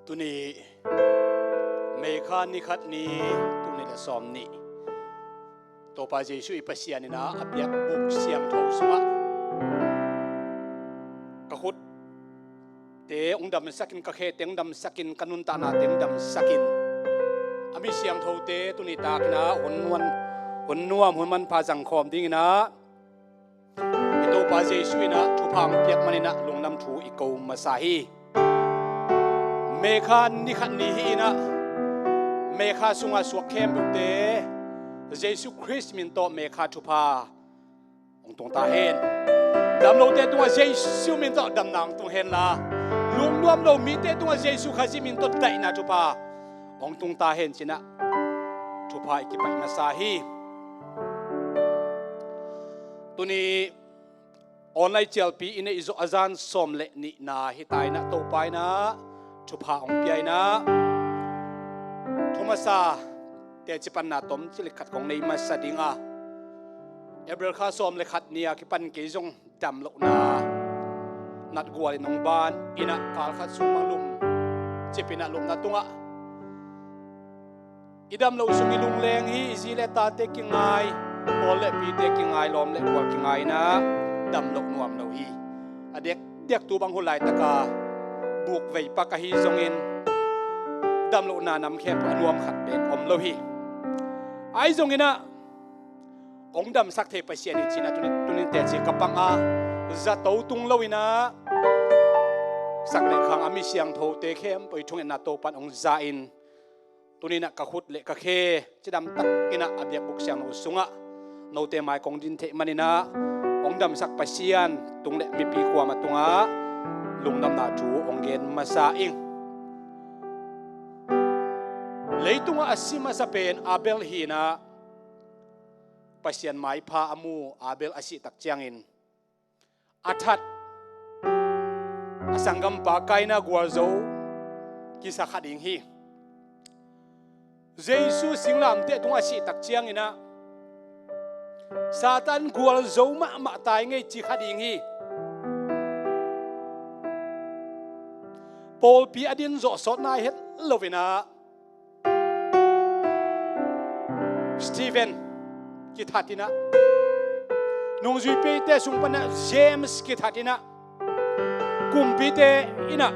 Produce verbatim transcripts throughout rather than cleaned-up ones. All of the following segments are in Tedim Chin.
Tuni May kha ni khat ni, tuni le sawm nih, Topa Jesuh i Pasian in ah a biakbuk siangtho sungah ka khutte hong damsakin, ka khete hong damsakin, ka nuntaknate hong damsakin, a mi siangthote tuni takin ah hun nuam, hun nuam, hun manpha zangkhawm dingin ah i Topa Jesuh in ah thupha hong piak manin ah lungdam thu i ko masa hi. May kha ni khat ni hi in ah, May kha sungah suak khempeuhte Jesuh Khrist min tawh May kha thupha hong tung ta hen. Damlote tungah Jesuh min tawh damna hong tung hen la, lungnuam lo mite tungah Jesuh Khazih min tawh daihna thupha hong tung ta hen ci-in ah thupha i kipaih masa hi. Tuni online cialpi i neih zawh a zan sawm le nihna hi ta in ah, Topa in ah thupha hong pia in ah, thu masa teci panna tawmcik le khat kong nei masa ding a, April kha sawm le khat ni a kipan kei zong damlohna natgual in hong ban in ah, kal khat sung bang lum cip in ah, lupna tungah i damloh sung i lungleng hi. I zi le tate kingai, pawl le pite kingai, lawm le gual kingai in ah damloh nuam lo hi. A diakdiak tu bang hun laitaka buk vei pak ahi zongin, damlohna nam khempeuh a nuam khat beek om lo hi. Ahi zongin ah hong damsak thei Pasian hi ci-in ah tuni, tuni teci ka pang a, zato tung lo in ah, sak le khang a mi siangthote khempeuh i thungetna Topa in hong za in, tuni in ah ka khut le ka khe cidam takin ah a biakbuk siangtho sungah note mai kong din theih manin ah, hong damsak Pasian tung le mipi kuamah tungah lungdamna thu hong gen masa ing. Leitungah a si masa pen Abel hi in ah, Pasian maipha a mu Abel a sih tak ciangin, a that a sanggampa Kaina gualzo kisa kha ding hi. Jesuh singlamteh tungah a sih tak ciangin ah, Satan gualzo mahmah tai ngei ci kha ding hi. Pawlpi a din zawh sawt nai het lo in ah, Stephen kithat in ah, nungzuipite sung pan ah James kithat in ah, kumpite in ah,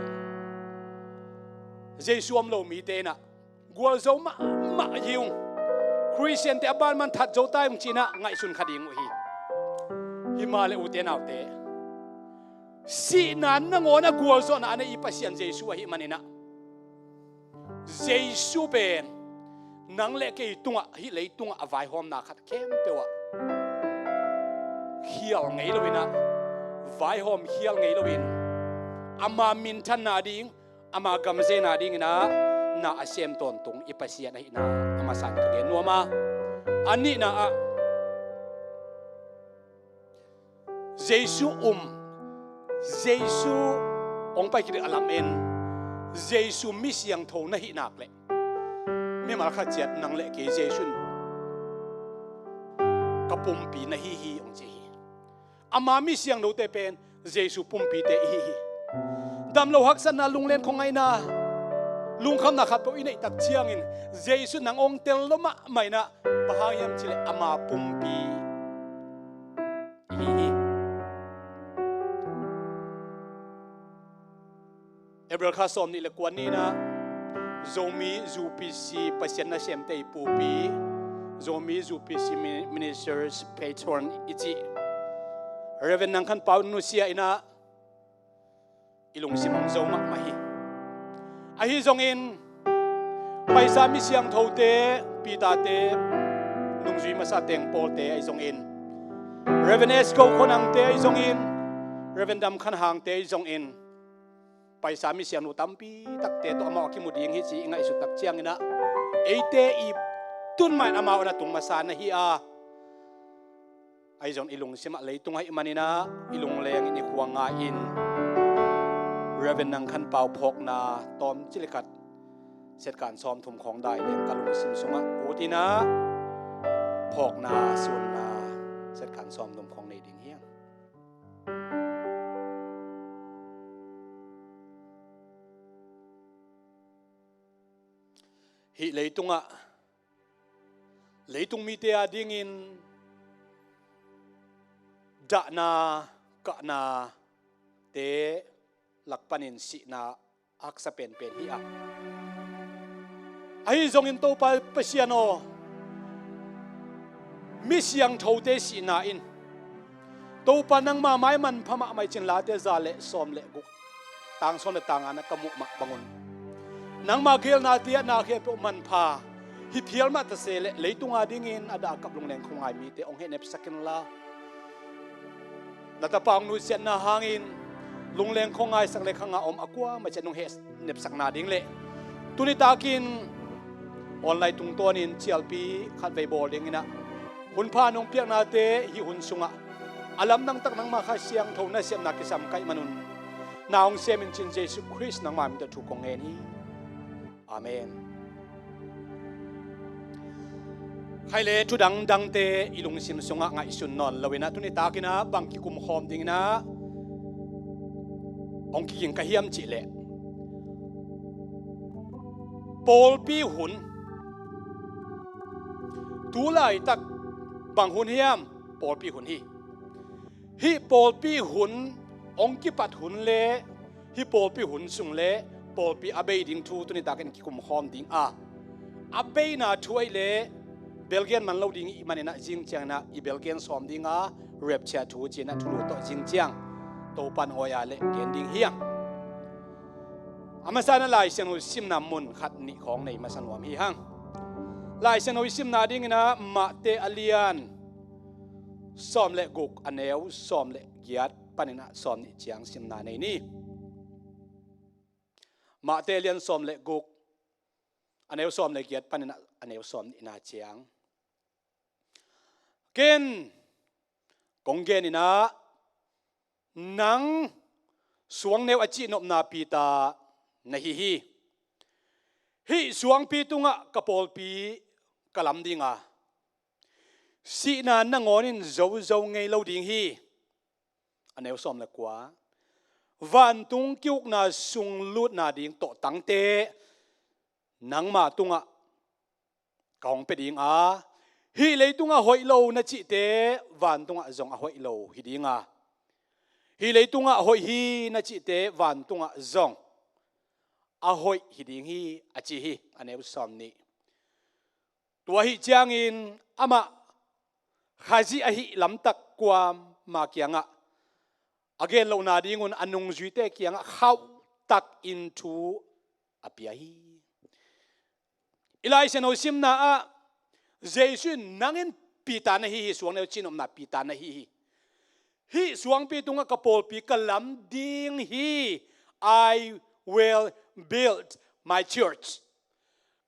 Jesuh om lo mite in ah, gualzo mahmah hi ung, Khristiante a banban that zo tai ung ci-in ah ngaihsun kha ding uh hi. Hi mah le ute naute, sihna nangawn a gualzawhna a nei i Pasian Jesuh ahih manin ah, Jesuh pen nang le kei tungah, hih leitungah a vaihawmna khat khempeuh ah khial ngei lo in ah, vaihawm khial ngei lo in, ama minthanna ding, ama gamzeina dingin ah na a sem tawntung i Pasian ahihna a masa in ka gen nuam a. A nihna ah, Jesuh um, Jesuh hong pai khit a lam en, Jesuh mi siangtho na hih nak leh, mimal khat ciat nang le kei Jesuh in ka pumpi na hi hi hong ci hi. Ama mi siangthote pen Jesuh pumpite i hi hi. Damlo haksatna, lunglen khuangaihna, lungkhamna khatpeuh i neih tak ciangin Jesuh nang hong tel lo mahmah in ah, bang hang hiam cih leh ama pumpi i hi hi. April kha sawm nih le kua ni-in ah, Zomi U P C Pasian nasemte i pupi, Zomi U P C Mi-, Ministers Patron i cih Reverend Nang Khan Pau nusia in ah, i lungsim hong zo mahmah hi. Ahi zongin, Paisa mi siangthote, Peter-te, nungzui masa teng Paul-te ahi zongin, Reverend S Go Khua Nang-te ahi zongin, Reverend Dam Khan Hang-te ahi zongin, Paisa mi siangtho tampi takte tawh amau a kimu ding hi ci i ngaihsut tak ciangin ah, eite i tun mah in amau na tung masa na hi a, ahi zong i lungsim ah leitung ahih manin ah, i lungleng in, i khua ngai in, Reverend Nang Khan Pau phawkna tawmcik le khat, set kan sawmthum khawng dai leng ka lungsim sungah ut in ah, phawkna sunna set kan sawmthum khawng nei ding hi hang. Hih leitungah leitung mite a dingin dahna, kahnate lak panin sihna a haksa penpen hi a. Ahi zongin Topa Pasian aw, mi siangthote sihna in Topa nangma mai manpha mahmah i cih Late za le sawm le guk, tang sawm le tang ngana ka muh mah bangun, nangma geelnate ah na khempeuh manpha hi phial mah ta se leh leitung a dingin a dah a kap lungleng khuangai mite hong heh nepsak inla, na Tapa hong nusiatna hangin lungleng khuangaisak le khang a om a kuamah ciat nong heh nepsakna ding le tuni takin online tungtawnin cialpi khatvei bawl dingin ah hunpha nong piaknate hih hun sungah a lamdang tak nangma Kha Siangtho nasepna kisam ka hih manun na hong semin cin Jesu Khrist nangma min tawh thu kong ngen hi. Amen. Khai le thu dangdangte i lungsim sungah ngaihsun nawn loin ah tuni takin ah bang kikum khawm dingin ah hong kiging ka hiam cih leh pawlpi hun, tu laitak bang hun hiam? Pawlpi hun hi. Hih pawlpi hun hong kipat hun le hih pawlpi hun sung le pawlpi a bei ding thu tuni takin kikum khawm ding a, a beina thu ahih leh belgen man lo ding i hih manin ah zing ciangin ah i belgen sawm ding a, rapture thu ci-in ah thulu tawh zing ciang Topa in awi a leh gen ding hi hang. A masa in ah Lai Siangtho simna mun khat nih khawng nei masa nuam hi hang. Lai Siangtho i simna dingin ah Mate a lian sawm le guk, a neu sawm le giat panin ah sawm nih ciang simna nei ni. Mate a lian sawm le guk, a neu sawm le giat panin ah a neu sawm nihna ciang. Ken kong genin ah nang suangneu a cihnopna Peter na hi hi. Hih suangpi tungah ka pawlpi ka lam ding a, sihna nangawnin zozo ngei lo ding hi. A neu sawm le kua, vantung ki-ukna sung lutna ding tawhtangte nangma tungah ka hong pia ding a, hih leitungah hoih lo na cihte vantungah zong a hoih lo hi ding a, hih leitungah hoih hi na cihte vantungah zong a hoih hi ding hi, a ci hi. A neu sawm nih. Tua ahih ciangin amah Khazih ahih lamtak kuama kiangah a gen lohna dingun a nungzuite kiangah khauhtakin thu a pia hi. I Lai Siangtho simna ah Jesu in, "Nang in Peter na hi hi, suangneu cihnopna Peter na hi hi. Hih suangpi tungah ka pawlpi ka lam ding hi. I will build my church.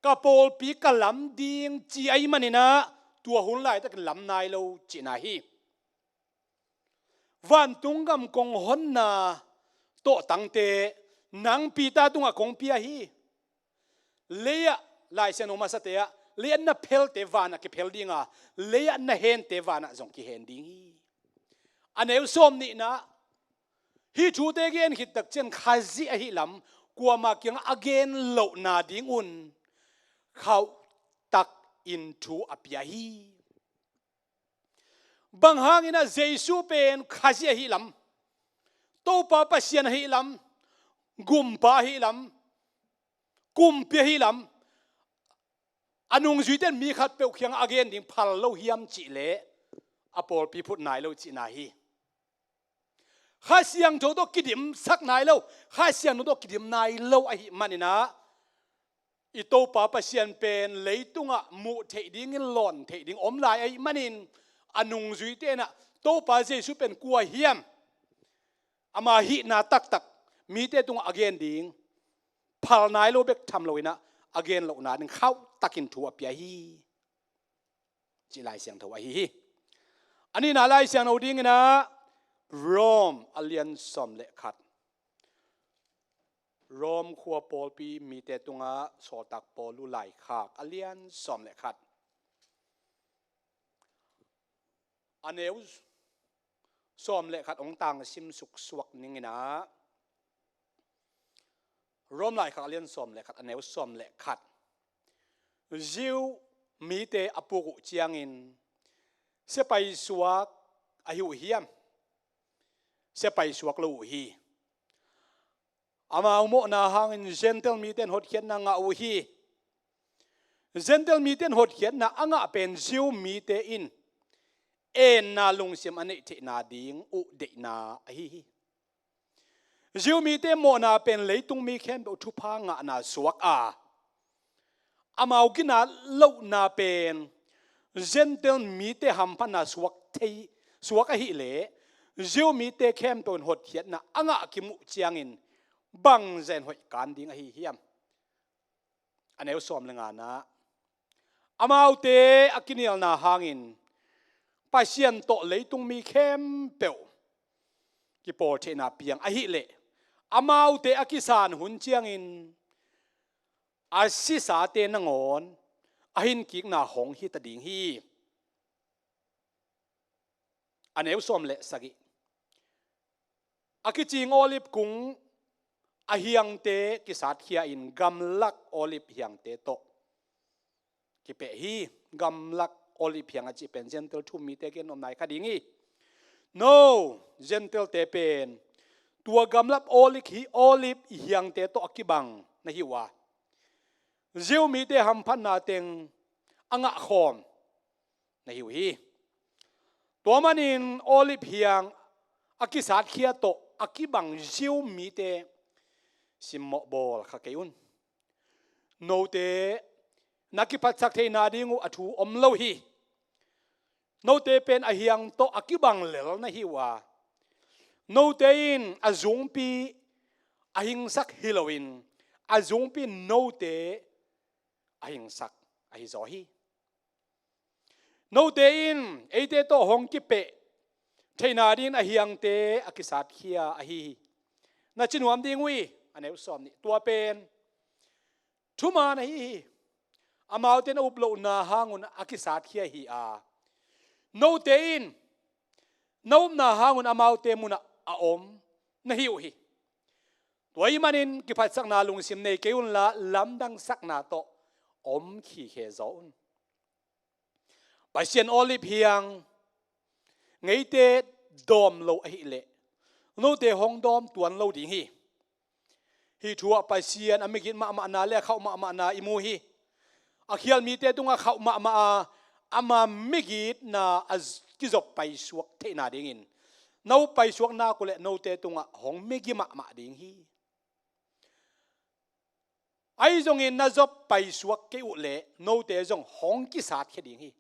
Ka pawlpi ka lam ding," ci ahih manin ah tua hun laitakin lam nai lo cihna hi. Vantung gam kong honna tawhtangte nang Peter tungah kong pia hi. Lei-ah, Lai Siangtho masate ah, lei-ah na phelte vanah kiphel ding a, lei-ah na hente vanah zong kihen ding hi. A neu sawm nihna, hih thute gen khit tak ciang Khazih ahih lam kuama kiangah a gen lohna dingun khauhtakin thu a pia hi. Bang hangin ah Jesu pen Khazih ahih lam, Topa Pasian ahih lam, Gumpa ahih lam, Kumpi ahih lam, a nungzuite in mi khatpeuh kiangah a gen ding phal lo hiam cih leh a pawlpi phut nai lo cihna hi. Kha Siangtho tawh kidimsak nai lo, Kha Siangtho tawh kidim nai lo ahih manin ah i Topa Pasian pen leitungah muh theih dingin lawn theih ding om lai ahih manin a nungzuite in ah Topa Jesu pen kua hiam, ama hihna taktak mite tungah a gen ding phal nai lo bek tham loin ah a gen lohna ding khauhtakin thu a pia hi. Cih Lai Siangtho ahi hi. A nihna Lai Siangtho dingin ah Rom a lian sawm le khat. Rom khua pawlpi mite tungah Sawltak Paulu laikhak a lian sawm le khat, a neu sawm le khat hong tangsim suksuak ning in ah, Rom laikhak a lian sawm le khat, a neu sawm le khat. Jew mite a puk uh ciangin siapai suak ahi uh hiam? Siapai suak lo uh hi. Amau mawhna hangin Gentile mite in hotkhiatna ngah uh hi. Gentile mite in hotkhiatna a ngah pen Jew mite in enna lungsim a neih theihna ding uh deihna ahi hi. Jew mite mawhna pen leitung mi khempeuh thupha ngahna suak a, amau ginat lohna pen Gentile mite hamphatna suak thei, suak ahih leh Jew mite khempeuh in hotkhiatna a ngah kim uh ciangin bangzah in hoih kan ding ahi hiam? A neu sawm le ngana, amaute a kinialna hangin Pasian tawh leitung mi khempeuh kipawl theihna piang ahih leh amaute a kisan hun ciangin a sisate nangawn a hinkikna hong hita ding hi. A neu sawm le sagih, a kicing olive kung a hiangte kisatkhia in gamlak olive hiangte tawh kipeh hi. Gamlak olive hiang a cih pen Gentile thu-um mite gen om nai kha ding hi. No, Gentile-te pen tua gamlak olive hi, olive hiangte tawh a kibang na hi uh a, Jew mite hamphatna teng a ngahkhawm na hi uh hi. Tua manin olive hiang a kisatkhia tawh a kibang Jew mite simmawh bawl kha kei un. Note na kiphatsak theihna ding uh a thu om lo hi. Note pen a hiang tawh a kibang lel na hi uh a, note in a zungpi a hingsak hi loin a zungpi in note a hingsak ahi zaw hi. Note in eite tawh hong kipeh theihna dingin a hiangte a kisatkhia ahi hi. Na ci nuam ding uh hi. A neu sawm nih, tua pen thuman ahi hi. Amaute in a up lohna hangun a kisatkhia hi a, note in na upna hangun amaute munah a om na hi uh hi. Tua ahih manin kiphatsakna lungsim nei kei unla lamdangsakna tawh om khikhe zaw un. Pasian olive hiang ngeite dawm lo ahih leh note hong dawm tuan lo ding hi. Hih thu ah Pasian a migit mahmahna le a khauh mahmahna i mu hi. A khial mite tungah khauh mahmah a, ama migitna a z-, kizop paisuak theihna dingin na up paisuak nak uh leh note tungah hong migi mahmah ding hi. Ahi zongin na zop paisuak kei uh leh note zong hong kisatkhia ding hi.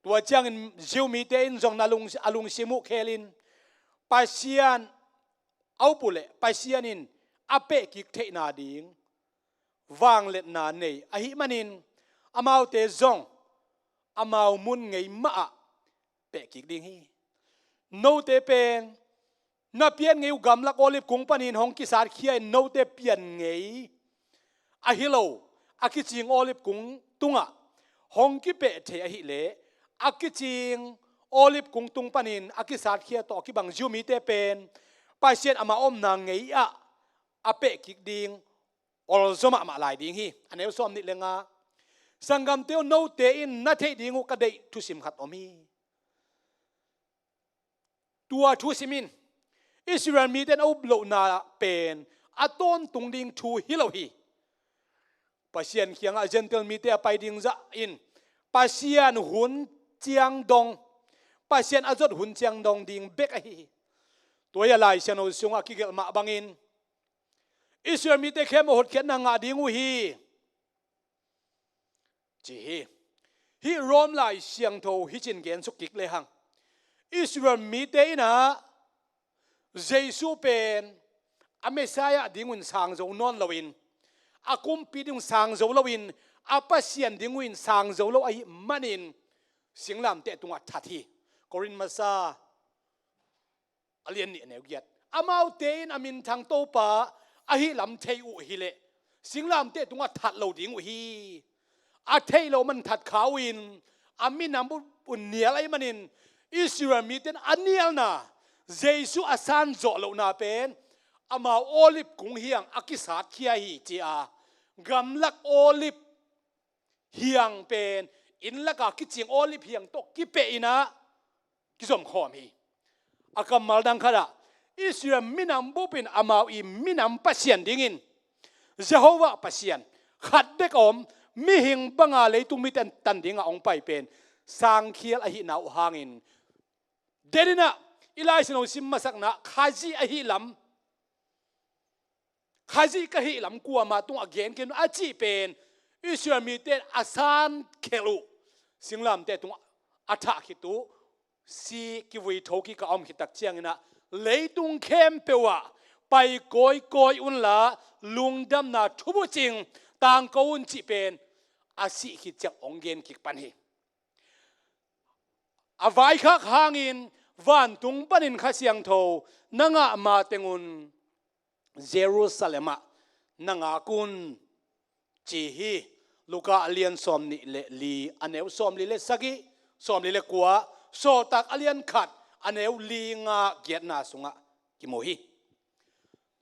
Tua ciangin Jew mite in zong na lung, a lungsim uh khelin Pasian a up uh leh Pasian in a pehkik theihna ding vangliatna nei ahih manin amaute zong amau mun ngei mah ah pehkik ding hi. Note pen na pian ngei uh gamlak olive kung panin hong kisatkhia in note pian ngei ahi lo a kicing olive kung tungah hong kipeh thei ahih leh a kicing olive kung tung panin a kisatkhia tawh a kibang Jew mite pen Pasian ama omna ngei ah a pehkik ding olzaw mahmah lai ding hi. A neu sawm nih le nga, sanggamte uh, note in na theih ding uh ka deih thusim khat om hi. Tua thusim in Israel mite in a up lohna pen a tawntung ding thu hi lo hi. Pasian kiangah Gentile mite a pai ding zah in Pasian hun ciang dong, Pasian a zot hun ciang dong ding bek ahi hi. Tua hi a Lai Siangtho sungah a kigelh mah bangin Israel mite khempeuh hotkhiatna ngah ding uh hi, ci hi. Hih Rom Lai Siangtho hih cin gen suk kik lehang Israel mite in ah Jesu pen a Messiah ding un sang zo nawn loin, a kumpi ding un sang zo loin, a Pasian ding un sang zo lo ahih manin singlamteh tungah that hi. Korin masa a lian nih a neu giat. Amaute in a minthang Topa ahih lam thei uh hileh singlamteh tungah that lo ding uh hi. A theih loh man that kha uh in a minam uh nial ahih manin Israel mite in a nialna, Jesu a san zawh lohna pen amau olive kung hiang a kisatkhia hi ci-a gamlak olive hiang pen inn laka kicing olive hiang tawh kipeh in ah kizomkhawm hi. A kammal dang khatah Israel minam bupin amau i minam Pasian dingin Jehovah Pasian khat bek a om, mihing banga leitung mite tan dinga hong pai pen sangkhial ahihna uh hangin denin ah i Lai Siangtho sim masakna Khazih ahih lam, Khazih ka hih lam kuamah tungah gen kei un a cih pen Israel mite a san khelh uh singlamteh tungah a thah khit uh si kivui tho kik a om khit tak ciangin ah leitung khempeuh ah pai kawikawi unla lungdamna thubucing tangko un cih pen a sih khit ciang hong gen kik pan hi. A vaikhak hangin vantung panin Kha Siangtho na ngah mateng un Jerusalem ah na ngak un ci hi. Luka a lian sawmnih le li a neu sawmli le sagih, sawmli le kua, Sawltak a lian khat a neu li nga giatna sungah kimu hi.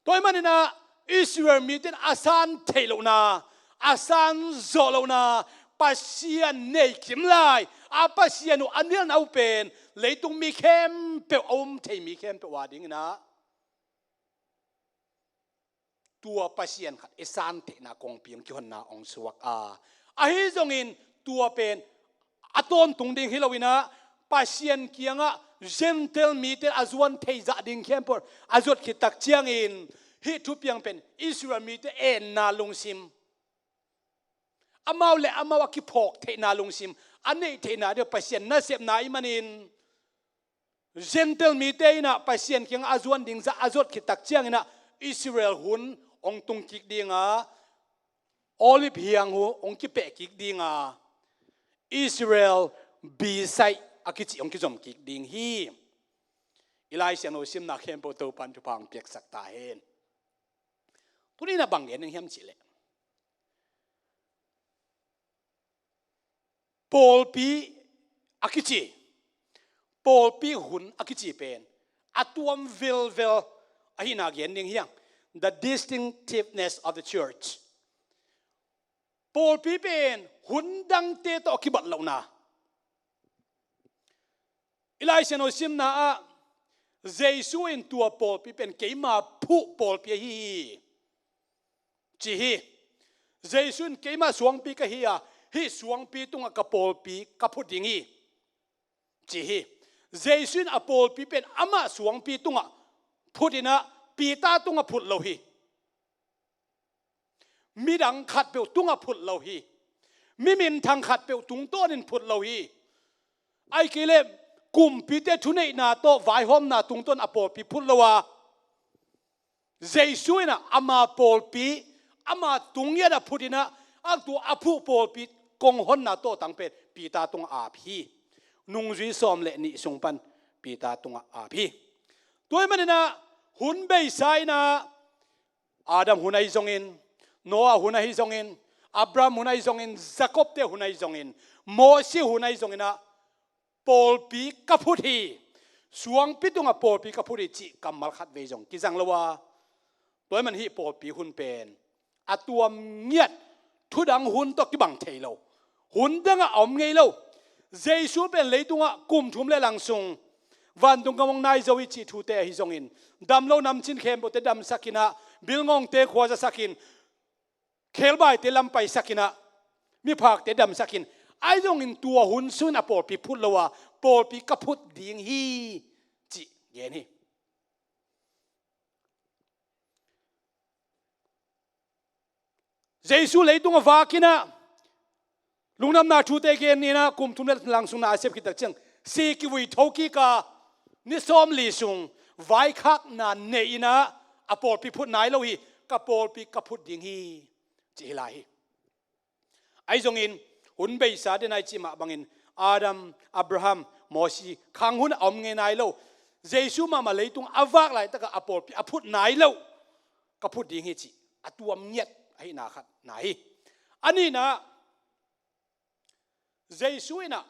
Tua ahih manin ah Israel mite in a san theih lohna, a san zawh lohna, Pasian nei kim lai a Pasian uh a nialna uh pen leitung mi khempeuh a um thei mi khempeuh a dingin ah tua Pasian khat i san theihna kongpi hong kihonna hong suak a, ahi zongin tua pen a tawntung ding hi loin ah Pasian kiangah Gentile mite a zuan thei zah ding khempeuh a zuat khit tak ciangin hih thupiang pen Israel mite enna lungsim, amau le amau a kiphawk theihna lungsim a neih theihna ding Pasian nasepna ahih manin Gentile mite in ah Pasian kiangah a zuan ding zah a zuat khit tak ciangin ah Israel hun hong tung kik ding a, olive hiang uh hong kipeh kik ding a, Israel bisaih a kici hong kizom kik ding hi. I Lai Siangtho simna khempeuh Topan thupha hong piaksak ta hen. Tuni in ah bang gen ding hiam cih leh pawlpi a kici, pawlpi hun a kici pen a tuam velvel ahihna gen ding hi hang. The distinctiveness of the church. Pawlpi pen hun dangte tawh a kibat lohna. I Lai Siangtho simna ah Jesu in tua pawlpi pen keima phuh pawlpi ahi hi ci hi. Jesu in keima suangpi ka hi a, hih suangpi tungah ka pawlpi ka phut ding hi ci hi. Jesu in a pawlpi pen amah suangpi tungah phut in ah Peter tungah phut lo hi. Midang khatpeuh tungah phut lo hi. Mi minthang khatpeuh tungtawnin phut lo hi. Ahih kei leh kumpite thuneihna tawh vaihawmna tungtawn a pawlpi phut lo a, Jesu in ah ama pawlpi ama tung ngiat a phut in ah a tua a phuh pawlpi kong honna tawhtang pen Peter tungah ap hi. Nungzui sawm le nih sung pan Peter tungah ap hi. Tua ahih manin ah hun beisa in ah Adam hun ahi zongin, Noah hun ahi zongin, Abraham hun ahi zongin, Jacob-te hun ahi zongin, Mosi hun ahi zongin ah pawlpi ka phut hi, suangpi tungah pawlpi ka phut hi cih kammal khat vei zong kizang lo a, tua ahih man hih pawlpi hun pen a tuam ngiat, thudang hun tawh kibang thei lo, hun dangah a om ngei lo. Jesu pen leitungah kum thum le lang sung vantung gam hong nai zo hi cih thute ahi zongin, damlo namcin khempeuhte damsak in ah, bilngongte khuazasak in, khebaite lampaisak in ah, miphakte damsak in, ahi zongin tua hun sungin a pawlpi phut lo a, pawlpi ka phut ding hi cih gen hi. Jesu leitung a vak in ah, lungdamna thute gen in ah, kum thum le lang sung na a sep khit tak ciang si kivui tho kik a, ni sawmli sung vaikhakna nei in ah, a pawlpi phut nai lo hi, ka pawlpi ka phut ding hi ci hi lai hi. Ahi zongin hun beisa den ahi cih mah bangin Adam, Abraham, Mosi khang hun a om ngei nai lo. Jesu mahmah leitung a vak laitakah a pawlpi a phut nai lo. Ka phut ding hi cih a tuam ngiat ahihna khat na hi. A nihna, Jesu in ah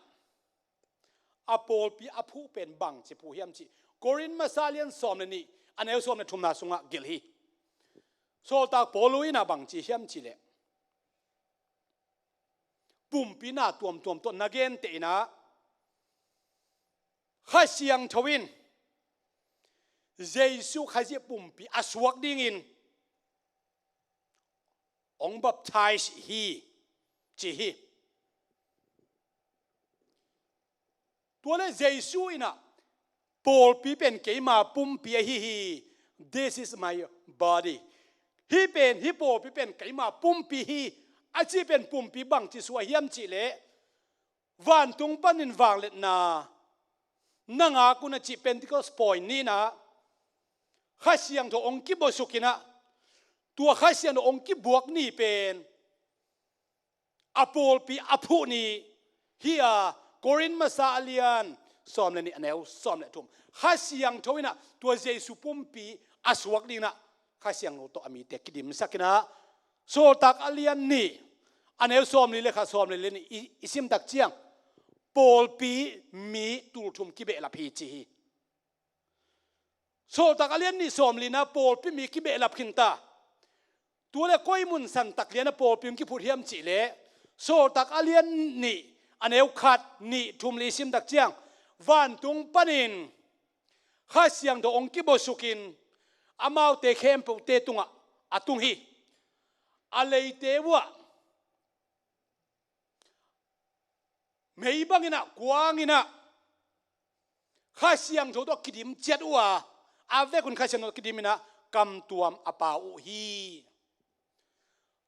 a pawlpi a phuh pen bangci phuh hiam cih Korin masa lian sawm le nih a neu sawm le thumna sungah gelh hi. Sawltak Paul in ah bangci hiam cih leh pumpi na tuamtuam tawh na genteh in ah, Kha Siangtho in Jesu Khazih pumpi a suak dingin hong baptize hi, ci hi. Tua leh Jesu in ah, pawlpi pen keima pumpi ahi hi. This is my body. Hih pen, hih pawlpi pen keima pumpi hi, a cih pen pumpi bangci suah hiam cih leh, vantung panin vangliatna na ngak un a cih Pentecost pawi ni in ah, Kha Siangtho hong kibuasuk in ah, tua Kha Siangtho hong kibuak ni pen a pawlpi a phuh ni hi a, Korin masa a lian sawm le nih, a neu sawm le thum. Kha Siangtho in ah tua Jesu pumpi a suak dingin ah Kha Siangtho tawh a mite kidimsak in ah, Sawltak a lian nih, a neu sawmli le khat, sawmli le nih i, i sim tak ciang, pawlpi mi tulthum kibehlap hi, ci hi. Sawltak a lian nih sawmli na pawlpi mi kibehlap khin ta. Tua leh koi mun santak lian a pawlpi hong kiphut hiam cih leh, Sawltak a lian nih, a neu khat, nih, thum, li sim tak ciang, vantung panin Kha Siangtho hong kibuasuk in, amaute khempeuhte tungah a tung hi. A leite uh ah mei bangin ah, kuangin ah Kha Siangtho tawh kidim ciat uh a, a vekun Kha Siangtho tawh kidim in ah kamtuam a pau uh hi.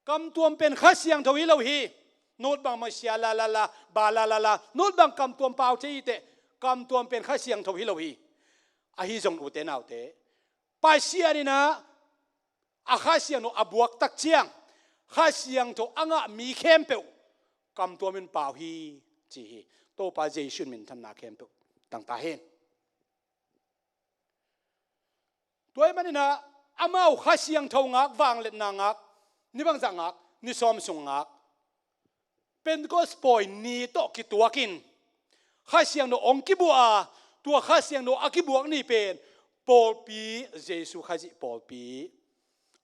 Kamtuam pen Kha Siangtho hi lo hi. Note bang Messiah la la la, ba la la la, note bang kamtuam pau thei hi teh, kamtuam pen Kha Siangtho hi lo hi. Ahi zong ute naute, Pasian in ah a Kha Siangtho a buak tak ciang, Kha Siangtho a ngah mi khempeuh kamtuam in pau hi, ci hi. Topa Jesu in minthanna khempeuh tang ta hen. Tua ahih manin ah, amau Kha Siangtho ngak, vangliatna ngak, ni bangzah ngak, ni sawm sung ngak, Pentecost pawi ni tawh kituakin Kha Siangtho hong kibuak a, tua Kha Siangtho a kibuak ni pen pawlpi, Jesu Khazih pawlpi,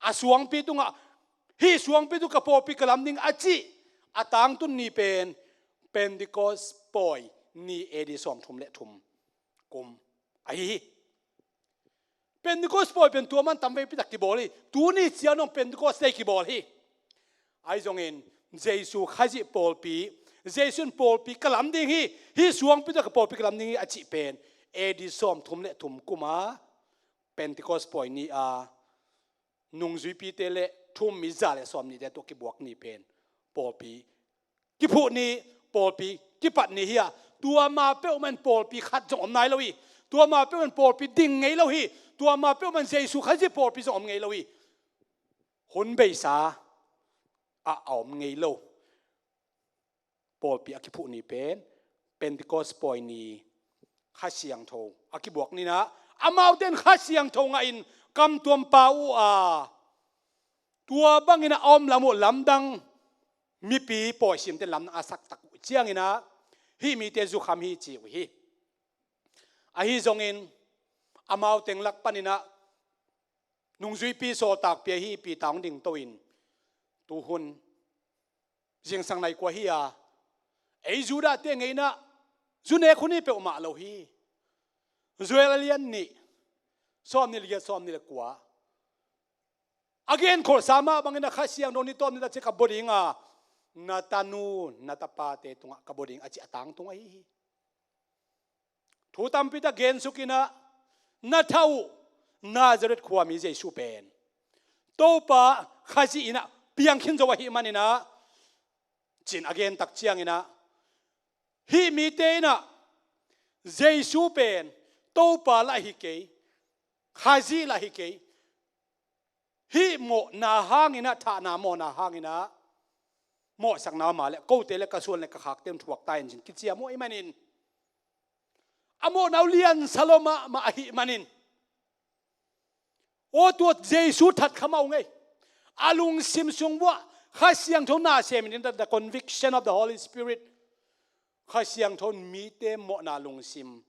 a suangpi tungah, hih suangpi tungah ka pawlpi ka lam ding a cih a tangtun ni pen Pentecost pawi ni, A D sawmthum le thum kum ahi hi. Pentecost pawi pen tua man tamveipi tak kibawl hi. Tuni ciang dong Pentecost Day kibawl hi. Ahi zongin Jesu Khazih pawlpi, Jesu in pawlpi ka lam ding hi, hih suangpi tungah ka pawlpi ka lam ding hi a cih pen A D sawmthum le thum kum a Pentecost pawi ni a nungzuipite le thu-um mi za le sawmnihte tawh kibuak ni pen pawlpi kiphuh ni, pawlpi kipat ni hi a, tua ma peuhmah in pawlpi khat zong om nai lo hi. Tua ma peuhmah in pawlpi ding ngei lo hi. Tua ma peuhmah in Jesu Khazih pawlpi zong om ngei lo hi. Hun beisa ah a om ngei lo pawlpi a kiphuh ni pen Pentecost pawi ni, Kha Siangtho a kibuak ni in ah, amaute in Kha Siangtho ngahin kamtuam pau uh a, tua bangin a om lam uh lamdang, mipi pawisimte in lamdang a sak tak uh ciangin ah, hih mite zukham hi ci uh hi. Ahi zongin amau teng lak panin ah nungzuipi sawltakpi ahi Peter hong dingto in, tu hun zingsang nai kua hi a, ei Judahte ngeina zu nek hun hi peuhmah lo hi. Joel a lian nih, sawmnih le giat, sawmnih le kua. A genkholhsa mah bangin a Kha Siangtho ni tawm ni ta ciang ka bua ding a, na tanu na tapate tungah ka bua ding a cih a tangtung ahi hi. Thu tampi tak gensuk in ah, na thah uh, Nazareth khuami Jesu pen Topa Khazih in ah piang khin zo ahih manin ah, ci-in a gen tak ciangin ah, hih mite in ah Jesu pen Topa lah hi kei, Khazih lah hi kei, hih mawhna hangin ah, thahna mawhna hangin ah, mawhsakna om a leh kote le ka suan le ka khakte in thuak ta in, ci-in kiciam uh ahih manin, a mawhna uh liansa lua mahmah ahih manin, aw, tua Jesu that kha mah ung ei. A lungsim sung uah Kha Siangtho nasem in, the conviction of the Holy Spirit. Kha Siangtho in mite mawhna lungsim,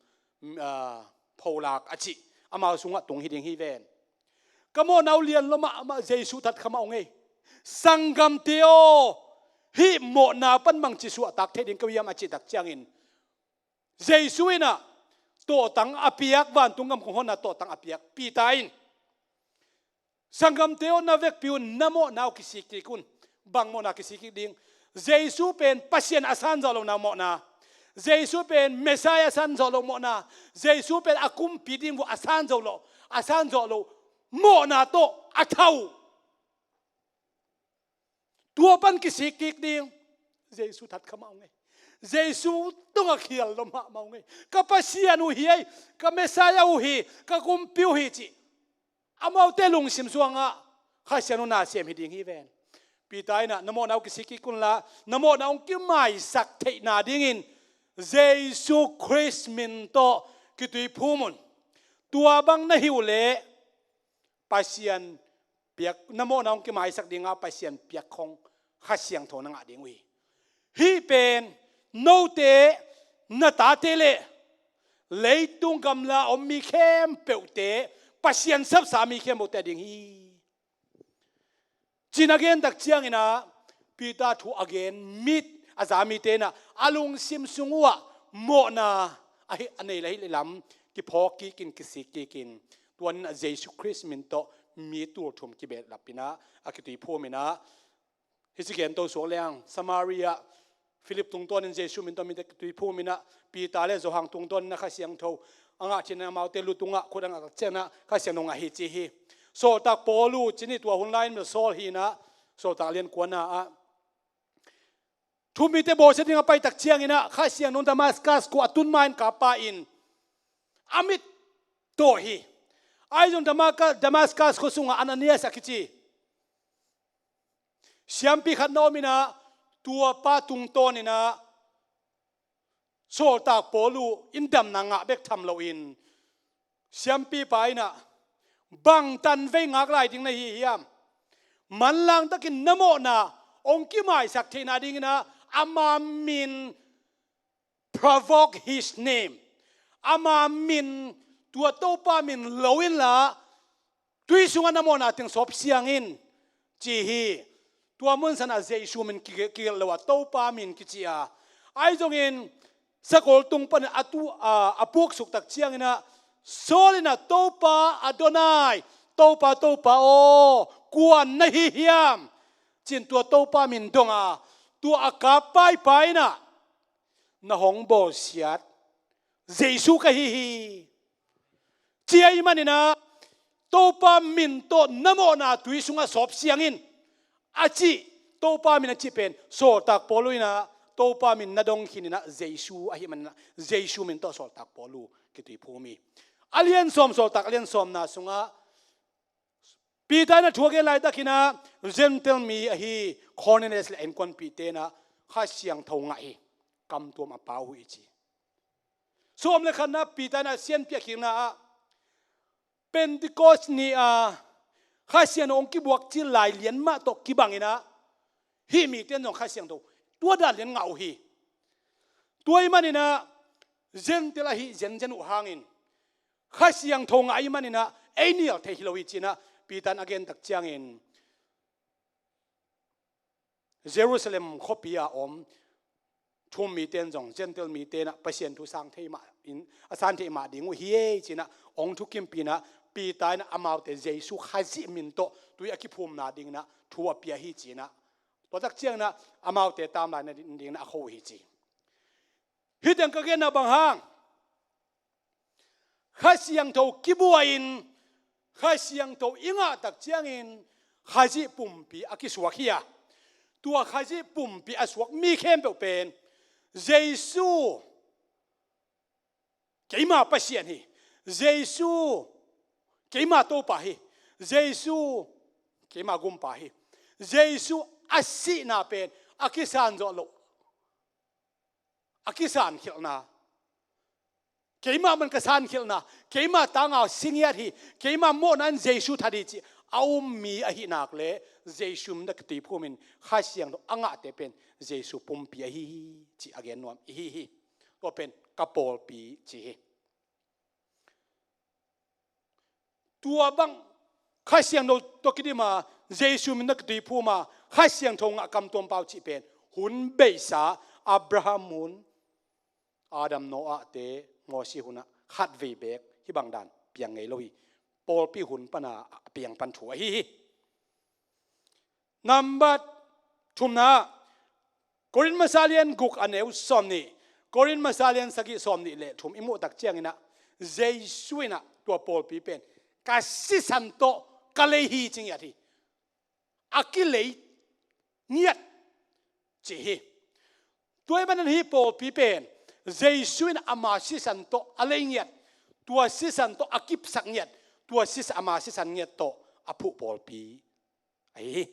ah, pholak a cih amau sungah tung hi ding hi ven. Ka mawhna uh lian lua mahmah, Jesu that kha mah ung ei. Sanggamte aw, hih mawhna pan bangci suahtak thei ding ka hiam a cih tak ciangin, Jesu in ah tawhtang a piak, vantung gam kong honna tawhtang a piak Peter in, sanggamte aw, na vekpi un na mawhna uh kisik kik un. Bang mawhna kisik kik ding? Jesu pen Pasian a sanzawh lohna mawhna, Jesu pen Messiah a sanzawh loh mawhna, Jesu pen a kumpi ding uh a sanzawh loh, a sanzawh loh mawhna tawh a tha uh. Tua pan kisik kik ding. Jesu that kha mah uh ngei. Jesu tungah khial lo mahmah uh ngei. Ka Pasian uh hi ei, ka Messiah uh hi, ka kumpi uh hi cih amaute lungsim sungah Kha Siangtho na sem hi ding hi ven. Peter in ah na mawhna uh kisik kik unla, na mawhna hong kimaisak theihna dingin Jesu Khrist min tawh kituiphum un. Tua bang na hi uh leh Pasian piak, na mawhna hong kimaisak dingah Pasian piak khong Kha Siangtho na ngah ding uh hi. Hih pen note, na tate le leitung gamla om mi khempeuhte, Pasian sapsa mi khempeuhte a ding hi. Cin a gen tak ciangin ah Peter thu a gen mit a za mite in ah a lungsim sung uhah mawhna a hi, a nei le hi le lam kiphawk kikin, kisik kikin, tua in ah Jesu Khrist min tawh mi tul thum kibehlap in ah a kituiphum in ah, hih ci gen to suak leng Samaria, Philip tungtawnin Jesu min tawh mite kituiphum in ah, Peter le Johan tungtawnin ah Kha Siangtho a ngah, cin amaute lu tungah khut a ngah tak ciangin ah Kha Siangtho ngah hi ci hi. Sawltak Paul uh cin hi, tua hun lai-in mel Saul hi in ah, Sawltak lian kuana ah thu mite bawlsia dingah pai tak ciangin ah Kha Siangtho Damascus khua a tun ma-in kap pa in a mit tawh hi. Ahi zong Damaka-, Damascus khua sungah Ananias a kici siampi khat na om in ah, tua pa tungtawnin ah Sawltak Paul uh in damna ngah bek tham loin, siampipa in ah, "Bang tanvei ngak lai ding na hi hiam? Manlang takin na mawhna hong kimaisak theihna dingin ah ama min, provoke his name, ama min, tua Topa min lo inla, tui sungah na mawhna teng sawp siang in," ci hi. Tua mun sanah Jesu min kigelh, kigelh lo a, Topa min kici a. Ahi zongin sakol tung panin a tu, a, a puksuk tak ciangin ah Saul in ah, "Topa Adonai, Topa, Topa aw, kua na hi hiam?" ci-in tua Topa min dong a, tua a kap paipa in ah, "Na hong bawlsiat Jesu ka hi hi," ci ahih manin ah, "Topa min tawh na mawhna tui sungah sawp siang in," a cih, Topa min a cih pen Sawltak Paul uh in ah, Topa min na dong khin in ah Jesu ahih manin ah, Jesu min tawh Sawltak Paul uh kituiphum hi. A lian sawm, Sawltak a lian sawmna sungah Peter in ah thu a gen laitakin ah, Gentile mi ahi Cornelius le a innkuanpihte in ah Kha Siangtho ngah hi, kamtuam a pau uh hi ci. Sawm le khatna, Peter in ah sianpi a khikna ah, Pentecost ni a Kha Siangtho hong kibuak cil lai lian mah tawh kibang in ah, hih mite in zong Kha Siangtho tua dan lian ngah uh hi. Tua ahih manin ah Gentile ahi zenzen uh hangin Kha Siangtho ngah ahih manin ah ei nial thei hi lo hi ci-in ah Peter in a gen tak ciangin, Jerusalem khuapi a om thu-um mite in zong Gentile mite in ah Pasian thu sang thei mah in, a san thei mah ding uh hi ei ci-in ah hong thukimpi in ah, Peter in ah amaute Jesu Khazih min tawh tui a kiphumna dingin ah thu a pia hi ci-in ah, tua tak ciangin ah amaute tamlai nadingin ah a kho uh hi ci. Hih teng ka genna bang hang, Kha Siangtho kibua in, Kha Siangtho i ngah tak ciangin Khazih pumpi a kisuak hi a, tua Khazih pumpi a suak mi khempeuh pen Jesu keima Pasian hi, Jesu keima Topa hi, Jesu keima Gumpa hi, Jesu a sihna pen a kisan zawh loh, a kisankhialhna, "Keimah man ka sankhialhna, keima tanga si ngiat hi, keima mawhna in Jesu that hi," cih a um mi ahih nak leh, Jesu min a kituiphum in Kha Siangtho a ngahte pen Jesu pumpi ahi hi, cih a gen nuam i hi hi. Tua pen ka pawlpi cih hi. Tua bang Kha Siangtho tawh kidim a, Jesu min a kituiphum a, Kha Siangtho ngah kamtuam pau cih pen hun beisa, Abraham hun, Adam, Noah te, Moses hunah khatvei beek hih bang dan piang ngei lo hi. Pawlpi hun pana a piang pan thu ahi hi. Nambat thumna, Korin masa lian guk a neu sawm nih, Korin masa lian sagih sawm nih le thum i muh tak cianginah, Jesu inah tua pawlpi pen ka sisan tawh ka lei hi ci ngiat hi. A kilei ngiat ci hi. Tua ahih manin hih pawlpi pen Jesu in ama sisan tawh a lei ngiat, tua sisan tawh a kipsak ngiat, tua sisan, ama sisan ngiat tawh a phuh pawlpi ahi hi.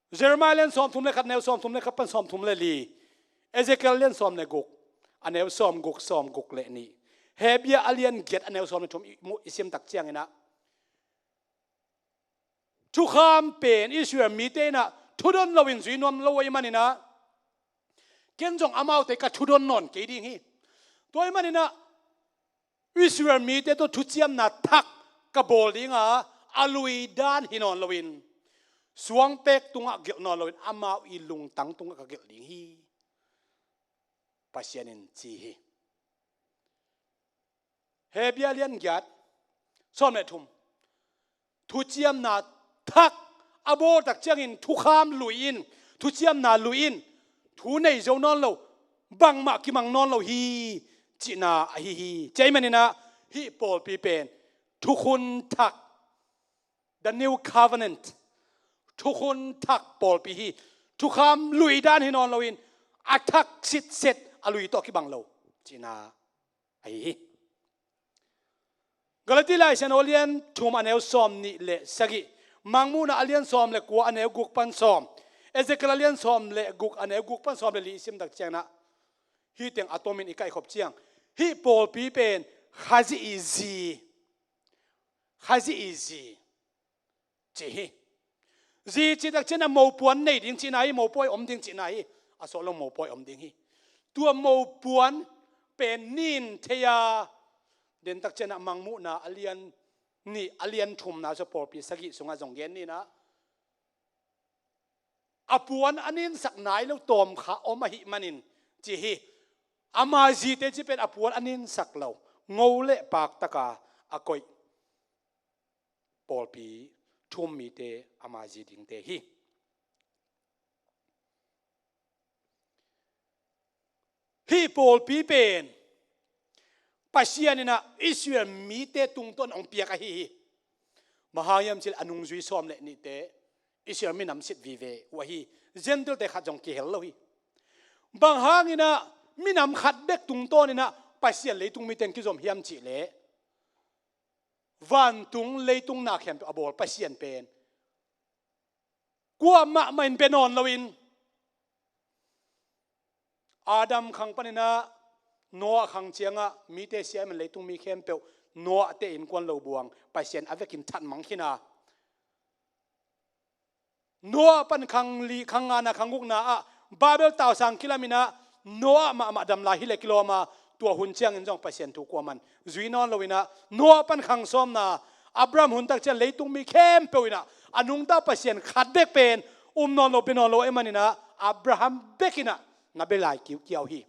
Jeremiah lian sawmthum le khat, neu sawmthum le khat pan sawmthum le li, Ezekiel lian sawm le guk a neu sawm guk, sawm guk le nih, Hebru a lian giat a neu sawm le thum i muh i sim tak cianginah, thukham pen Israel mite inah thudon loin zui nuam lo ahih maninah, ken zong amaute ka thudon nawn kei ding hi. Tua ahih maninah Israel mite tawh thuciamna thak ka bawl dinga, a lui dan hi nawn loin, suangpek tungah gelh nawn loin, amau i lungtang tungah ka gelh ding hi, Pasian in ci hi. Hebru lian giat sawm le thum. Thuciamna thak a bawl tak ciangin thukham lui in, thuciamna lui in, thu nei zo nawn lo, bangmah kimang nawn lo hi cihna ahi hi. Tua ahih maninah hih pawlpi pen thukhun thak, the new covenant, thukhun thak pawlpi hi. Thukham lui dan hi nawn loin, a thak sitset, a lui tawh kibang lo cihna ahi hi. Galati Lai Siangtho lian thum a neu sawm nih le sagih, Mangmuhna a lian sawm le kua a neu guk pan sawm, Ezekiel a lian sawm le guk a neu guk pan sawm le li i sim tak cianginah, hih teng a tomin i kaihkhop ciang, hih pawlpi pen Khazih i zi, Khazih i zi ci hi. Zi cih tak cianginah mopuan nei ding cihna hi, mopawi om ding cihna hi. A sawt lo mopawi om ding hi. Tua mopuan pen nin thei a, den tak cianginah Mangmuhna a lian nih, a lian thumna sung, pawlpi sagih sungah zong gen ninah, a puan a ninsak nai lo tawmkha om ahih manin ci hi. Ama zite cih pen a puan a ninsak lo, ngo le pak taka a koih pawlpi, thu-um mite ama zi dingte hi. Hih pawlpi pen Pasian inah Israel mite tungtawn hong piak ahi hi. Bang hang hiam cih leh a nungzui sawm le nihte Israel minam sit vive uh ahi. Gentile-te khat zong kihel lo hi. Bang hanginah minam khat bek tungtawninah Pasian leitung mite in kizom hiam cih leh, vantung leitung na khempeuh a bawl Pasian pen kuamah mah in bia nawn loin, Adam khang paninah Noah khang ciangah mite sia ahih manin leitung mi khempeuh Noah te innkuan lo buang, Pasian a vekin thatmang khin a, Noah pan khang li, khang ngana, khang gukna ah Babel tausang kilaminah Noah mahmah dam lai hi leh kilawm a, tua hun ciangin zong Pasian thu kuaman zui nawn loinah, Noah pan khang sawmna, Abraham hun tak ciang leitung mi khempeuh inah a nungta Pasian khat bek pen um nawn lo, bia nawn lo ahih maninah Abraham bek inah na bia lai kiukiau hi.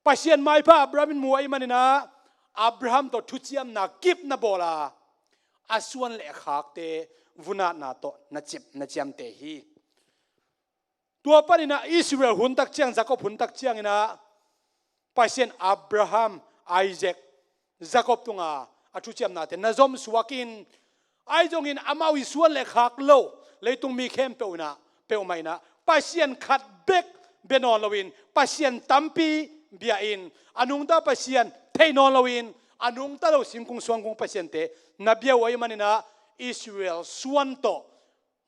Pasian maipha Abraham in mu ahih maninah Abraham tawh thuciamna kip na bawl a, a suan le a khakte vunatna tawh na cip, na ciamteh hi. Tua paninah Israel hun tak ciang, Jacob hun tak cianginah Pasian Abraham, Isaac, Jacob tunga a thuciamnate na zomsuakin, ahi zongin amau i suan le khak lo leitung mi khempeuh inah, peuhmah inah Pasian khat bek bia nawn loin Pasian tampi bia-in, a nungta Pasian thei nawn loin a nungta lo singkung suangkung pasiante na bia uh ahih maninah Israel suan tawh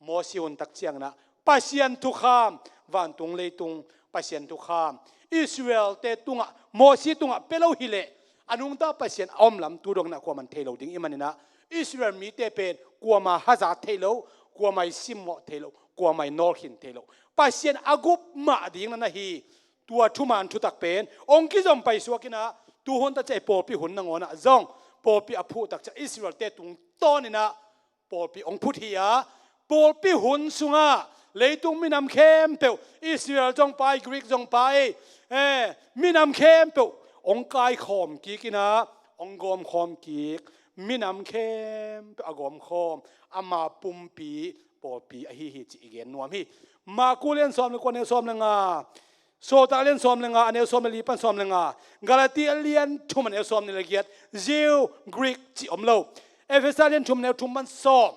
Moses hun tak cianginah Pasian thukham, vantung leitung Pasian thukham Israel-te tungah, Moses tungah pia lo hileh a nungta Pasian a om lam tu dongin ah kuaman thei lo ding ahih maninah Israel mite pen kuama hazat thei lo, kuama i simmawh thei lo, kuama i nawlkhin thei lo, Pasian a gup mah ding na na hi. Tua thuman thutak pen hong kizom paisuak inah, tuhun tak ciang i pawlpi hun nangawnah zong pawlpi a phuh tak ciang Israel-te tungtawninah pawlpi hong phut hi a, Pawlpi hun sungah leitung minam khempeuh, Israel zong pai, Greek zong pai, eh, minam khempeuh hong kaikhawm kik in ah, hong gawmkhawm kik. Minam khempeuh a gawmkhawm, ama pumpi pawlpi ahi hi cih i gen nuam hi. Marku lian sawm le kua, neu sawm le nga, Sawltak lian sawm le nga, a neu sawm le li pan sawm le nga, Galati lian thum, a neu sawm nih le giat, Jew, Greek cih om lo. Efesa lian thum, neu thum pan sawm.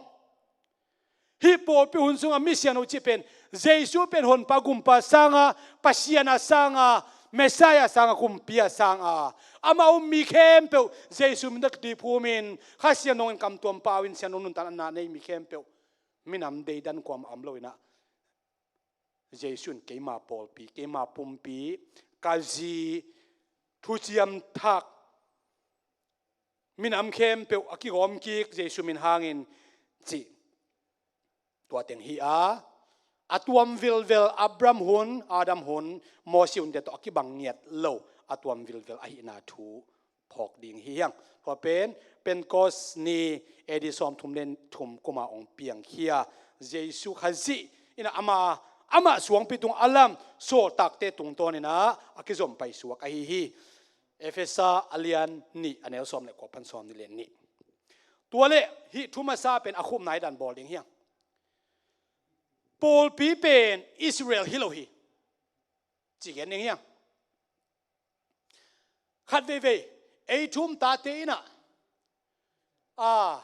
Hih pawlpi hun sungah mi siangtho cih pen, Jesu pen honpa gumpa sanga, Pasian a sanga, Messiah sanga, kumpi a sanga, amah um mi khempeuh Jesu min tawh kiphumin, Kha Siangtho in kamtuam pau in siangtho nuntakna nei mi khempeuh, minam deidan kuamah om lo in ah, Jesu in keima pawlpi, keima pumpi, ka zi, thuciam thak, minam khempeuh a kigawm kik Jesu min hangin cih, tua teng hi a, a tuam vilvel Abraham hun, Adam hun, Mosi hunte tawh a kibang ngiat lo, a tuam vilvel ahihna thu phawk ding hi hang. Tua pen Pentecost ni A D sawmthum le thum kuma hong piangkhia Jesu Khazih in ah ama, amah suangpi tung a lam sawltakte tungtawn in ah a kizom paisuak ahi hi. Efesa a lian nih, a neu sawm le kua pan sawm nih le nih. Tua leh hih thu masa pen a khupna hi dan bawl ding hi hang. Pawlpi pen Israel hi lo hi, ci gen ding hi hang. Khat veivei, ei thu-um tate in ah, a,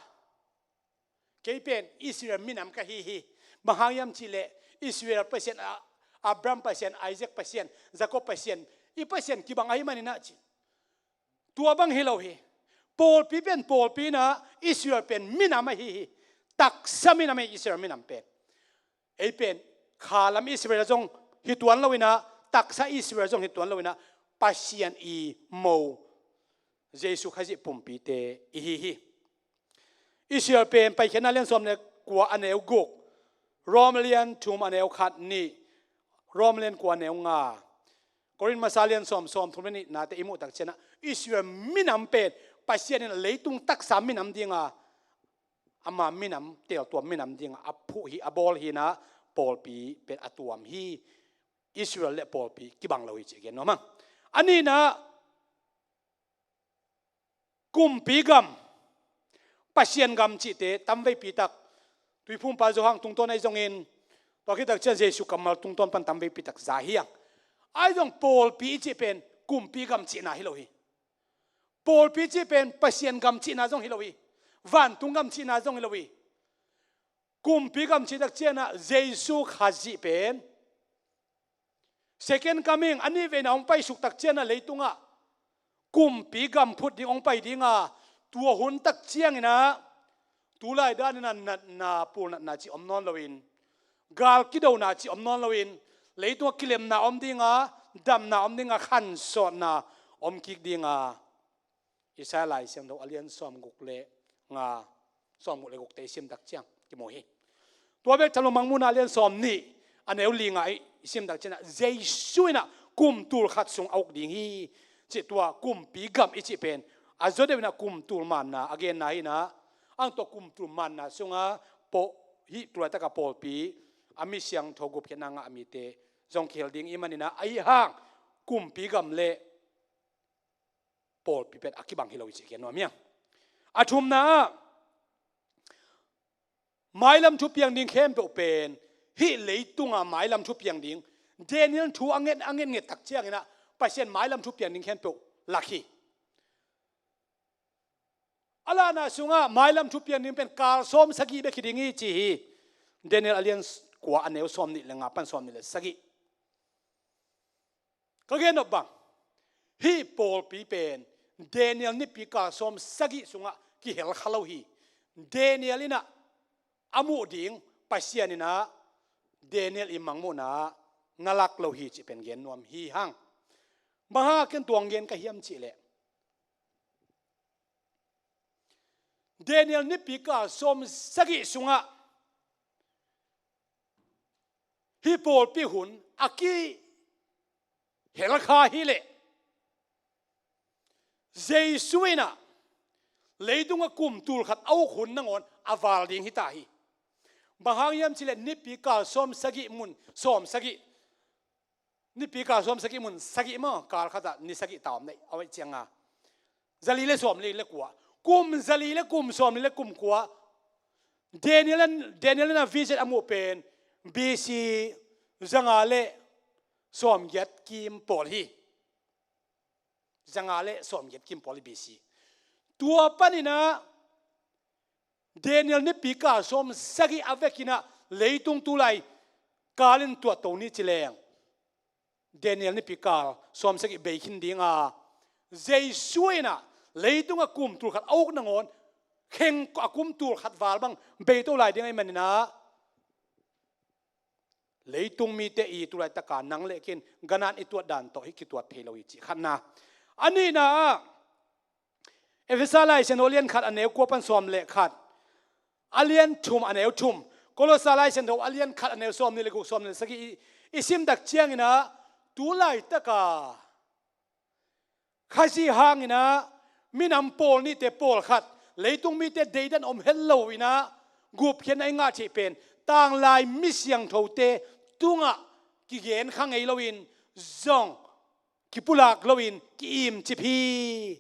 kei pen Israel minam ka hi hi. Bang hang hiam cih leh Israel Pasian, a, Abraham Pasian, Isaac Pasian, Jacob Pasian, i Pasian kibang ahih manin ah ci. Tua bang hi lo hi. Pawlpi pen pawlpi in ah, Israel pen minam ahi hi. Taksa minam ahi, Israel minam pen. Ei pen khalam Israel zong hi tuan lo in ah, taksa Israel zong hi tuan lo in ah, Pasian i mo, Jesu Khazih pumpite i hi hi. Israel pen Paikhiatna lian sawm le kua, a neu guk, Rom lian thum, a neu khat, nih, Rom lian kua, a neu nga, Korin masa lian sawm, sawmthum le nihnate i muh tak ciangin ah, Israel minam pen Pasian in leitung taksa minam dinga, ama minam, teltuam minam dinga a phuh hi, a bawl hi in ah, pawlpi pen a tuam hi. Israel le pawlpi kibang lo hi cih gen nuam hang. A nihna, kumpi gam, Pasian gam cihte tamveipi tak, Tuiphumpa Johan tungtawn ahi zongin, tua khit tak ciang Jesu kammal tungtawn pan tamveipi tak za hi hang. Ahi zong pawlpi i cih pen kumpi gam cihna hi lo hi. Pawlpi cih pen Pasian gam cihna zong hi lo hi. Vantung gam cihna zong hi lo hi. Kumpi gam cih tak ciangin ah Jesu Khazih pen second coming, a nihveina hong paisuk tak ciangin ah leitungah kumpi gam phut ding hong pai dinga, tua hun tak ciangin ah tulai danin ah natna, pulnatna cih om nawn loin, gal kidona cih om nawn loin, leitungah kilemna om dinga, damna om dinga, khansawtna om kik dinga, Isaiah Lai Siangtho a lian sawmguk le nga, sawmguk le gukte i sim tak ciang kimu hi. Tua bek tham lo Mangmuhna a lian sawmnih, a neu li nga i sim tak ciangin ah Jesu in ah kum tul khat sung a uk ding hi, cih tua kumpi gam i cih pen a zaw deuh in ah kum tul manna a genna hi in ah, ang tua kum tul manna sungah pawh hih tulaitak a pawlpi, a mi siangtho gupkhiatna ngah mite zong kihel ding i hih manin ah, ahi hang kumpi gam le pawlpi pen a kibang hi lo hi cih gen nuam hi hang. A thumna ah, mailam thupiang ding khempeuh pen, hih leitunga mailam thupiang ding, Daniel thu a nget, a ngetnget tak ciangin ah Pasian mailam thupiang ding khempeuh lak hi. A lahna sungah mailam thupiang ding pen kal sawm sagih bek hi ding hi ci hi. Daniel a lian kua, a neu sawmnih le nga pan sawmnih le sagih. Ka gen nop bang, hih pawlpi pen Daniel nipi kal sawm sagih sungah kihel kha lo hi. Daniel in ah a muh ding Pasian in ah Daniel i mangmuhna ah na lak lo hi cih pen gen nuam hi hang. Bang hang a ken tuang gen ka hiam cih leh, Daniel nipi kal sawm sagih sungah hih pawlpi hun a kihel kha hi leh, Jesu in ah leitungah kum tul khat a uk hun nangawn a val ding hi ta hi. Bang hang hiam cih leh nipi kal sawm sagih mun sawm sagih, nipi kal sawm sagih mun sagih maw, kal khatah ni sagih ta om nei a, a hoih cianga zali le sawmli le kua, kum zali le kum sawmli le kum kua. Daniel in, Daniel in a vision a muh pen B C zanga le sawmgiat kim pawl hi. Zanga le sawmgiat kim pawl hi B C. Tua paninah Daniel nipi kal sawm sagih a vekinah leitung tulai kalin tuat to ni ci leng, Daniel nipi kal sawm sagih bei khin dinga, Jesu inah leitung a kum tulkhat a uk nangawn kheng a kum tulkhat val bang bei to lai ding ahih maninah, leitung mite i tulaitaka nang le ken ganat i tuat dan tawh hih kituat thei lo hi cih khatna. A nihna ah, Efesa Lai Siangtho a lian khat a neu kua pan sawm le khat, a lian thum a neu thum, Kolosa Lai Siangtho a lian khat a neu sawmnih le guk, sawmnih le sagih i, i simtak cianginah, tu laitaka Khazih hanginah minam pawl nihte pawlkhat, leitung mite deidan om het loinah gupkhiatna i ngah theih pen, tanglai mi siangthote tungah kigen kha ngei loin, zong kipulak loin ki-imcip hi.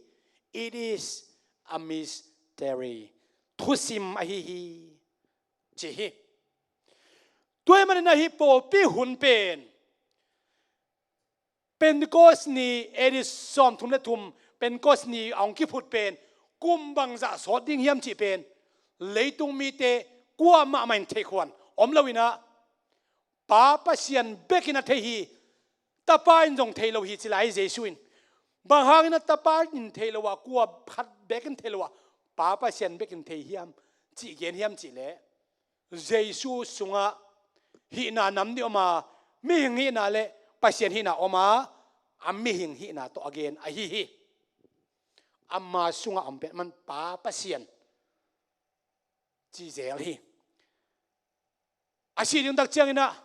It is a mystery. Thusim ahi hi, ci hi. Tua ahih maninah hih pawlpi hun pen Pentecost ni, A D sawmthum le thum, Pentecost ni a hong kiphut pen kum bangzah sawt ding hiam cih pen leitung mite kuamah mah in theihkhuan om loinah, Pa Pasian bekin a thei hi. Tapa in zong thei lo hi ci lai Jesu in. Bang hangin a Tapa in thei lo a, kua khat bekin thei lo a, Pa Pasian bekin thei hiam cih gen hiam cih leh, Jesu sungah hihna nam nih om a, mihing hihna le Pasian hihna om a, a mihing hihna tawh a gen ahi hi. Ama sungah om pen aman Pa Pasian ci zel hi. A sih ding tak cianginah,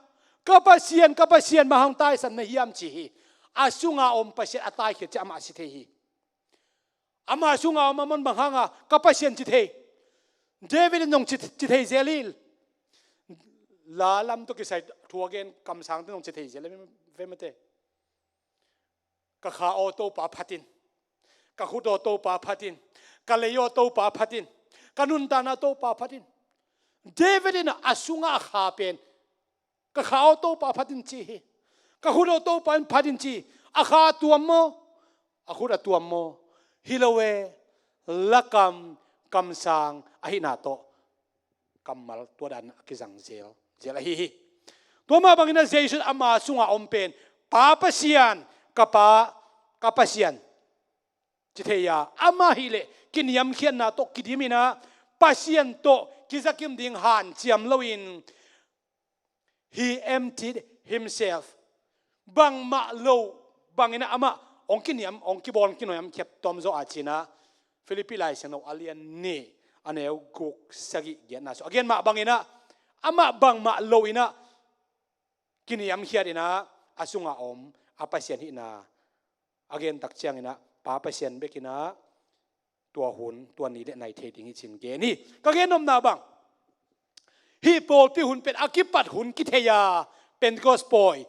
"Ka Pasian, ka Pasian, bang hang taisan na hiam?" ci hi. A sunga om Pasian a taikhiat ciah amah a si thei hi. Ama sunga om aman bang hanga ka Pasian ci thei? David in zong ci, ci thei zel hi. La lam tawh kisai thu a gen kamsangte zong ci thei zel hi ve mate. Ka kha aw Topa phatin, ka khut aw Topa phatin, ka lei aw Topa phatin, ka nuntakna Topa phatin. David in a sunga a kha pen, "Ka kha aw Topa phatin," ci hi. "Ka khut aw Topa in phatin," ci. A kha a tuam maw? A khut a tuam maw? Hi lo e, lakam kamsang ahihna tawh kammal tua dan a kizang zel, zel ahi hi. Tua mah bangin a Jesu in ama sunga om pen, "Pa Pasian, ka Pa, ka Pasian," ci thei a, amah hileh kiniamkhiatna tawh kidiminah, Pasian tawh kizakim ding hanciam loin, he emptied himself. Bangmah lo banginah amah hong kiniam, hong kibawl, hong kinuamkhiat tuam zaw a cinah, Philippi Lai Siangtho a lian nih a neu guk, sagih, giatna sung a gen mah banginah, amah bangmah loinah kiniamkhiatinah a sunga om a Pasian hihna a gen tak cianginah Pa Pasian bekinah tua hun, tua ni le nai thei ding hi cin gen hi. Ka gen nopna bang, hih pawlpi hun pen a kipat hun kithei a, Pentecost pawi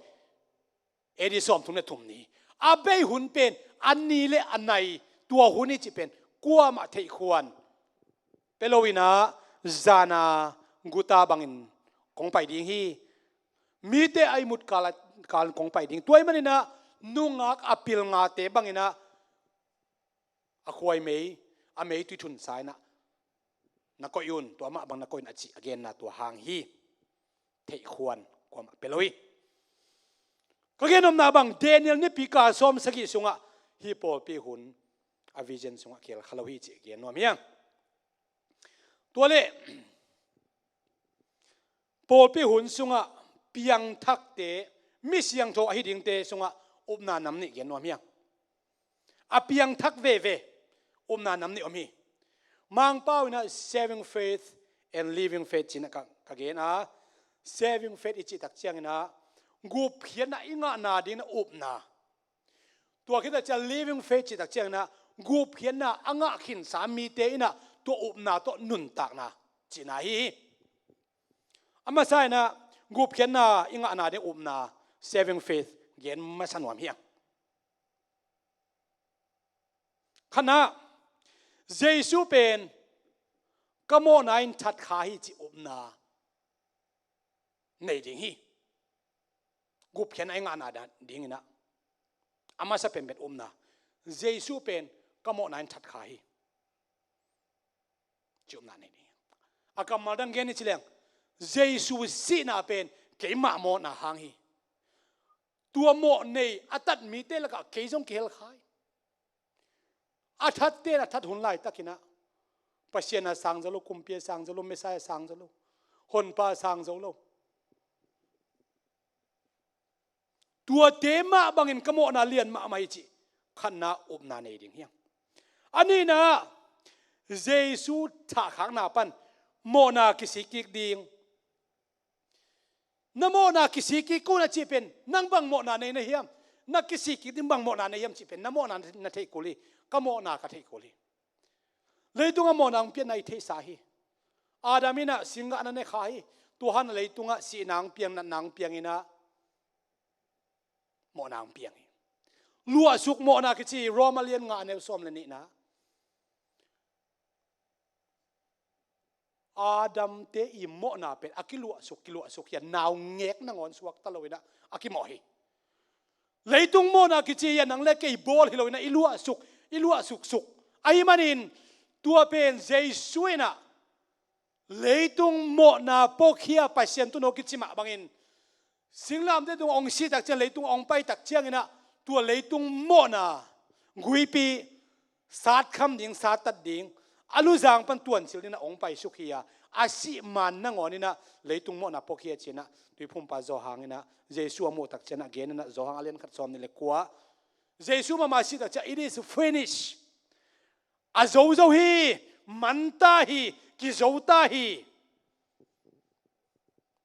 A D sawmthum le thum ni. A bei hun pen a ni le a nai tua hun hi cih pen kuamah theihkhuan pia loinah, zana guta bangin kong pai ding hi. Mite a ihmut kal, kal kong pai ding. Tua ahih maninah nungak a pilngate banginah a khuaimei, a meitui thunsa inah na koih un, tua mah bang na koih un a cih a genna tua hang hi. Theihkhuan kuamah pia lo hi. Ka gen nopna bang, Daniel nipi kal sawm sagih sungah hih pawlpi hun a vision sungah kiel kha lo hi cih gen nuam hi hang. Tua leh pawlpi hun sungah piangthakte, mi siangtho ahi dingte sungah upna nam nih gen nuam hi hang. A piangthak veve upna nam nih om hi. Mangpau inah saving faith and living faith cinah ka, ka gen a, saving faith i cih tak cianginah gupkhiatna i ngahna dingin a upna. Tua khit a cia living faith cih tak cianginah gupkhiatna a ngah khinsa mite inah tua upna tawh nuntakna cihna hi hi. A masa in ah gupkhiatna i ngahna ding upna, saving faith, gen masa nuam hi hang. Khatna, Jesu pen ka mawhna in that kha hi cih upna nei ding hi. Gupkhiatna i ngahna ding in ah a masa penpen upna, Jesu pen ka mawhna in that kha hi cih upna nei ding hi. A kammal dang gen ni ci leng, Jesu sihna pen keimah mawhna hang hi. Tua mawh nei a tat mite lakah kei zong kihel kha hi. A thatte in a that hun laitak in ah Pasian a sang zo lo, kumpi a sang zo lo, Messiah a sang zo lo, Honpa a sang zo lo. Tuate mah bangin ka mawhna lian mahmah hi cih khatna upna nei ding hi hang. A nihna, Jesu thahkhakna pan mawhna kisik kik ding. Na mawhna kisik kik kul a cih pen nang bang mawhna nei na hiam? Na kisik kik ding bang mawhna nei hiam cih pen na mawhna na theih kul hi. Ka mawhna ka theih kul hi. Leitungah mawhna hong pianna i theihsa hi. Adam in ah singgah na ne kha hi. Tua hang leitungah sihna hong piang, natna hong piang in ah mawhna hong piang hi. Luahsuk mawhna kici Rom a lian nga a neu sawm le nihna. Adamte i mawhna pen a kiluahsuk, kiluahsuk hi a, naungek nangawn suakta lo in ah a kimawh hi. Leitung mawhna kici hi a, nang le kei bawl hi lo in ah i luahsuk, i luahsuksuk. Ahih manin tua pen Jesu in ah leitung mawhna pawkhia Pasian tuuno kici mah bangin singlamteh tungah hong sih tak ciang, leitung hong pai tak ciangin ah tua leitung mawhna guipi satkham ding, sattat ding, a luzang pan tuancil dingin ah hong paisuk hi a, a sih man nangawn in ah leitung mawhna pawkhia ci-in ah Tuiphumpa Johan in ah Jesu a muh tak ciang a gen in ah Johan a lian khat sawm nih le kua, Jesu mahmah sih tak ciang, "It is finished." A zo zo hi, man ta hi, kizo ta hi,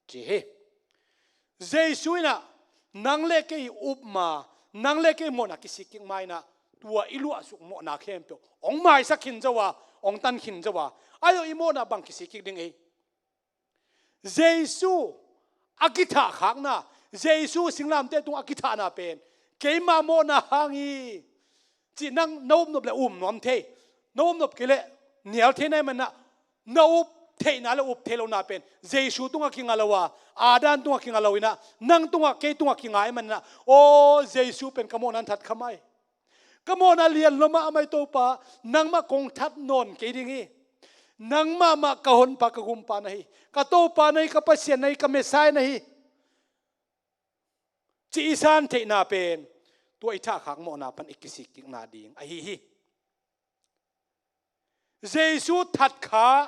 ci hi. Jesu in ah nang le kei upma, nang le kei mawhna kisik kik ma in ah tua i luahsuk mawhna khempeuh hong maisak khin zo a, hong tan khin zo a, ahi zong i mawhna bang kisik kik ding ei? Jesu a kithahkhakna, Jesu singlamteh tungah a kithahna pen keima mawhna hang hi cih nang na upnop le um nuam thei. Na upnop kei leh nial thei na hih manin ah na up theihna le up thei lohna pen Jesu tungah kinga lo a, Adam tungah kinga lo in ah nang tungah, kei tungah kinga ahih manin ah, aw, Jesu pen ka mawhna in that kha mai. Ka mawhna lian lua mahmah hi Topa, nangmah kong that nawn kei ding hi. Nangmah mah ka Honpa, ka Gumpa na hi. Ka Topa na hi, ka Pasian na hi, ka Messiah na hi, ci i san theihna pen tua i thahkhak mawhna pan i kisik kikna ding ahi hi. Jesu that kha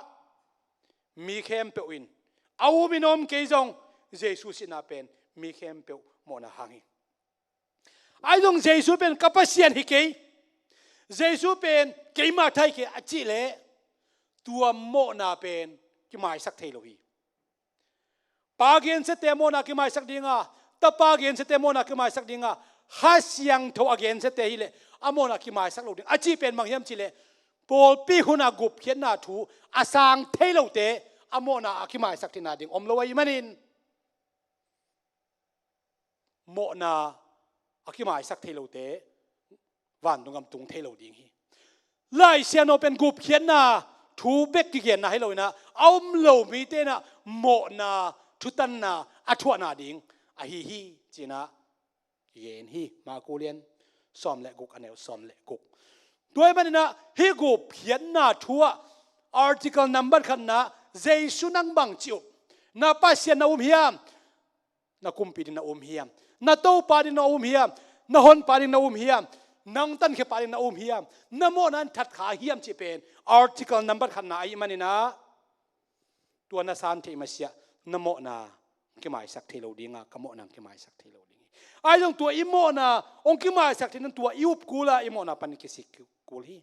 mi khempeuh in, a um in a om kei zong, Jesu sihna pen mi khempeuh mawhna hang hi. Ahi zong Jesu pen ka Pasian hi kei, Jesu pen keima that hi kei a cih leh tua mawhna pen kimaisak thei lo hi. Pa gensiate mawhna kimaisak ding a, Tapa gensiate mawhna kimaisak ding a, Kha Siangtho a gensiate hi leh a mawhna kimaisak lo ding a cih pen bang hiam cih leh, pawlpi hun a gupkhiatna thu a sang thei lote a mawhna a kimaisak theihna ding om lo ahih manin, mawhna a kimaisak thei lote vantung gam tung thei lo ding hi. Lai Siangtho pen gupkhiatna thu bek kigenna hi lo in ah, a om lo mite in ah mawhna thutanna a thuahna ding ahi hi, ci-in ah kigen hi. Marku lian sawm le guk, a neu sawm le guk. Tua ahih manin ah hih gupkhiatna thu ah article nambat khatna, Jesu nang bangci up? Na Pasian na um hiam? Na kumpi ding na um hiam? Na Topa ding na um hiam? Na Honpa ding na um hiam? Na hong tankhia pa ding na um hiam? Na mawhna in that kha hiam cih pen article nambat khatna ahih manin ah, tua na san theih masiah na mawhna hong kimaisak thei lo ding a, ka mawhna hong kimaisak thei lo ding hi. Ahi zong tua i mawhna hong kimaisak theih nading tua i up kul a, i mawhna pan kisik kul hi.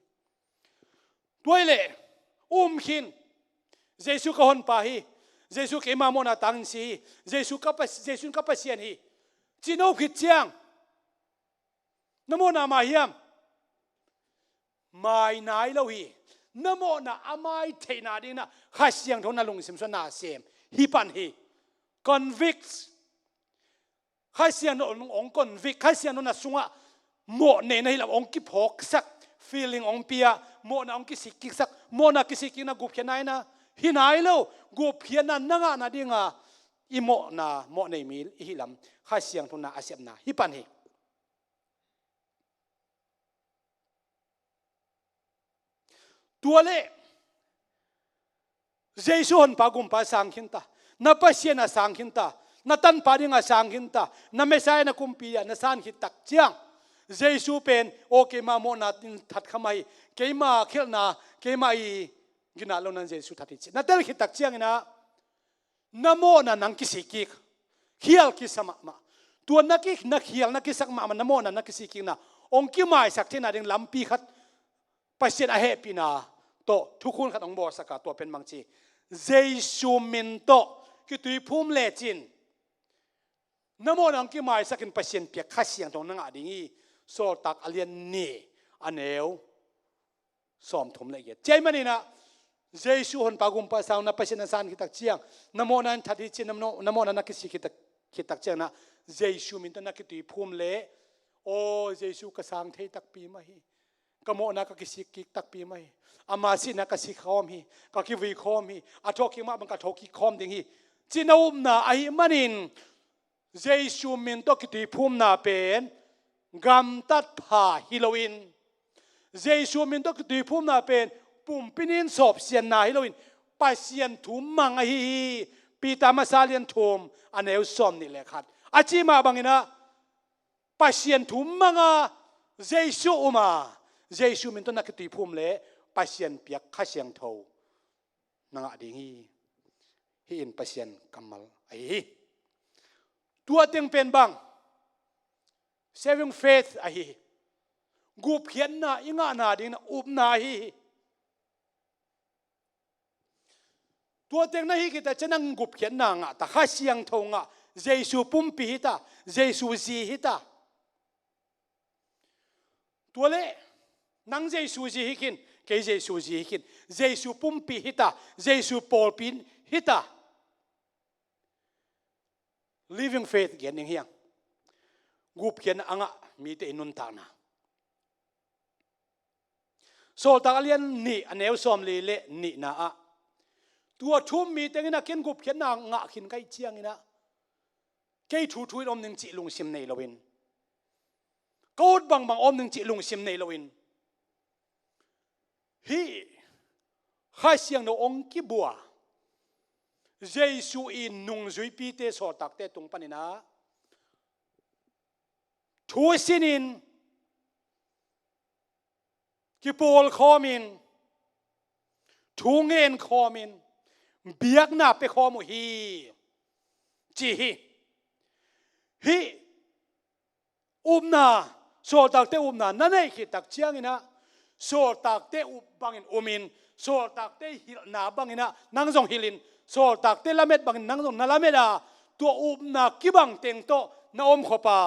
Tua hi leh um khin, Jesu ka Honpa hi, Jesu keima mawhna tangin si hi, Jesu ka Pas-, Jesu in ka Pasian hi, ci na up khit ciang, na mawhna mai hiam? Mai nai lo hi. Na mawhna a mai theihna dingin ah Kha Siangtho na lungsim sungah na sem hi pan hi. Convict. Kha Siangtho hong convict, Kha Siangtho na sungah mawh nei na hi lam hong kiphawksak, feeling hong pia, mawhna hong kisikkiksak, mawhna kisikkikna gupkhiatna hi na, hi nai lo, gupkhiatna na ngah nadinga i mawhna, mawh nei mi i hi lam Kha Siangtho na a sepna hi pan hi. Tua leh Jesu honpa gumpa sang khin ta, na Pasian a sang khin ta, na tanpa dinga sang khin ta, na Messiah na kumpi a na sang khit tak ciang, Jesu pen, aw keima mawhna in that kha mah hi, keima khialhna, keima i ginat lo nan Jesu that hi ci na tel khit tak ciangin ah, na mawhna nang kisikkik, khial kisa mahmah. Tua na ki, na khial na kisak mahmah, na mawhna na kisikkikna hong kimaisak theihna ding lampi khat, Pasian a hehpihna tawh thukhun khat hong bawlsak a, tua pen bang ci, Jesu min tawh kituiphum lecin na mawhna hong kimaisakin Pasian piak Kha Siangtho na ngah ding hi. Sawltak a lian nih, a neu sawmthum le giat. Tua ahih manin ah, Jesu honpa gumpa sang na Pasian a sang khit tak ciang, na mawhna in that hi ci, na mawh-, na mawhna na kisik khit tak, khit tak ciang na, Jesu min tawh na kituiphum leh, aw Jesu ka sang thei takpi mah hi, ka mawhna ka kisikkik takpi mah hi, ama sihna ka si khawm hi, ka kivui khawm hi, a thawhkik mah bang ka thawhkik khawm ding hi, ci na upna ahih manin, Jesu min tawh kituiphumna pen gamtat pha hi loin, Jesu min tawh kituiphumna pen pumpi nin sawpsianna hi loin, Pasian thu mang ahi hi. Peter masa lian thum, a neu sawmnih le khat a cih mah bangin ah, Pasian thu mang a, Jesu um a, Jesu min tawh na kituiphum leh Pasian piak Kha Siangtho na ngah ding hi. Hih in Pasian kammal ahi hi. Tua teng pen bang, saving faith ahi hi. Gupkhiatna i ngahna ding na upna ahi hi. Tua teng na hih khit tak ciang nang gupkhiatna ngah ta, Kha Siangtho ngah, Jesu pumpi hi ta, Jesu zi hi ta. Tua leh nang Jesu zi hi khin, kei Jesu zi hi khin, Jesu pumpi hi ta, Jesu pawlpi hi ta. Living faith gen ding hi hang. Gupkhiatna a ngah mite i nuntakna. Sawltak a lian nih, a neu sawmli le nihna ah, tua thu um mi tengin ah ken gupkhiatna ngah khin ka hih ciangin ah, kei thu thuhilh om ning cih lungsim nei loin, ka ut bangbang om ning cih lungsim nei loin, hih Kha Siangtho hong kibua Jesu i nungzuipite, sawltakte tung panin ah thu sinin, kipawlkhawmin, thu ngenkhawmin, biakna piakhawm uh hi, ci hi. Hih upna, sawltakte upna na neih khit tak ciangin ah, sawltakte up bangin umin, sawltakte hilhna bangin ah nang zong hilhin, sawltakte lamet bangin nang zong na lamet a, tua upna kibang teng tawh na omkhop a,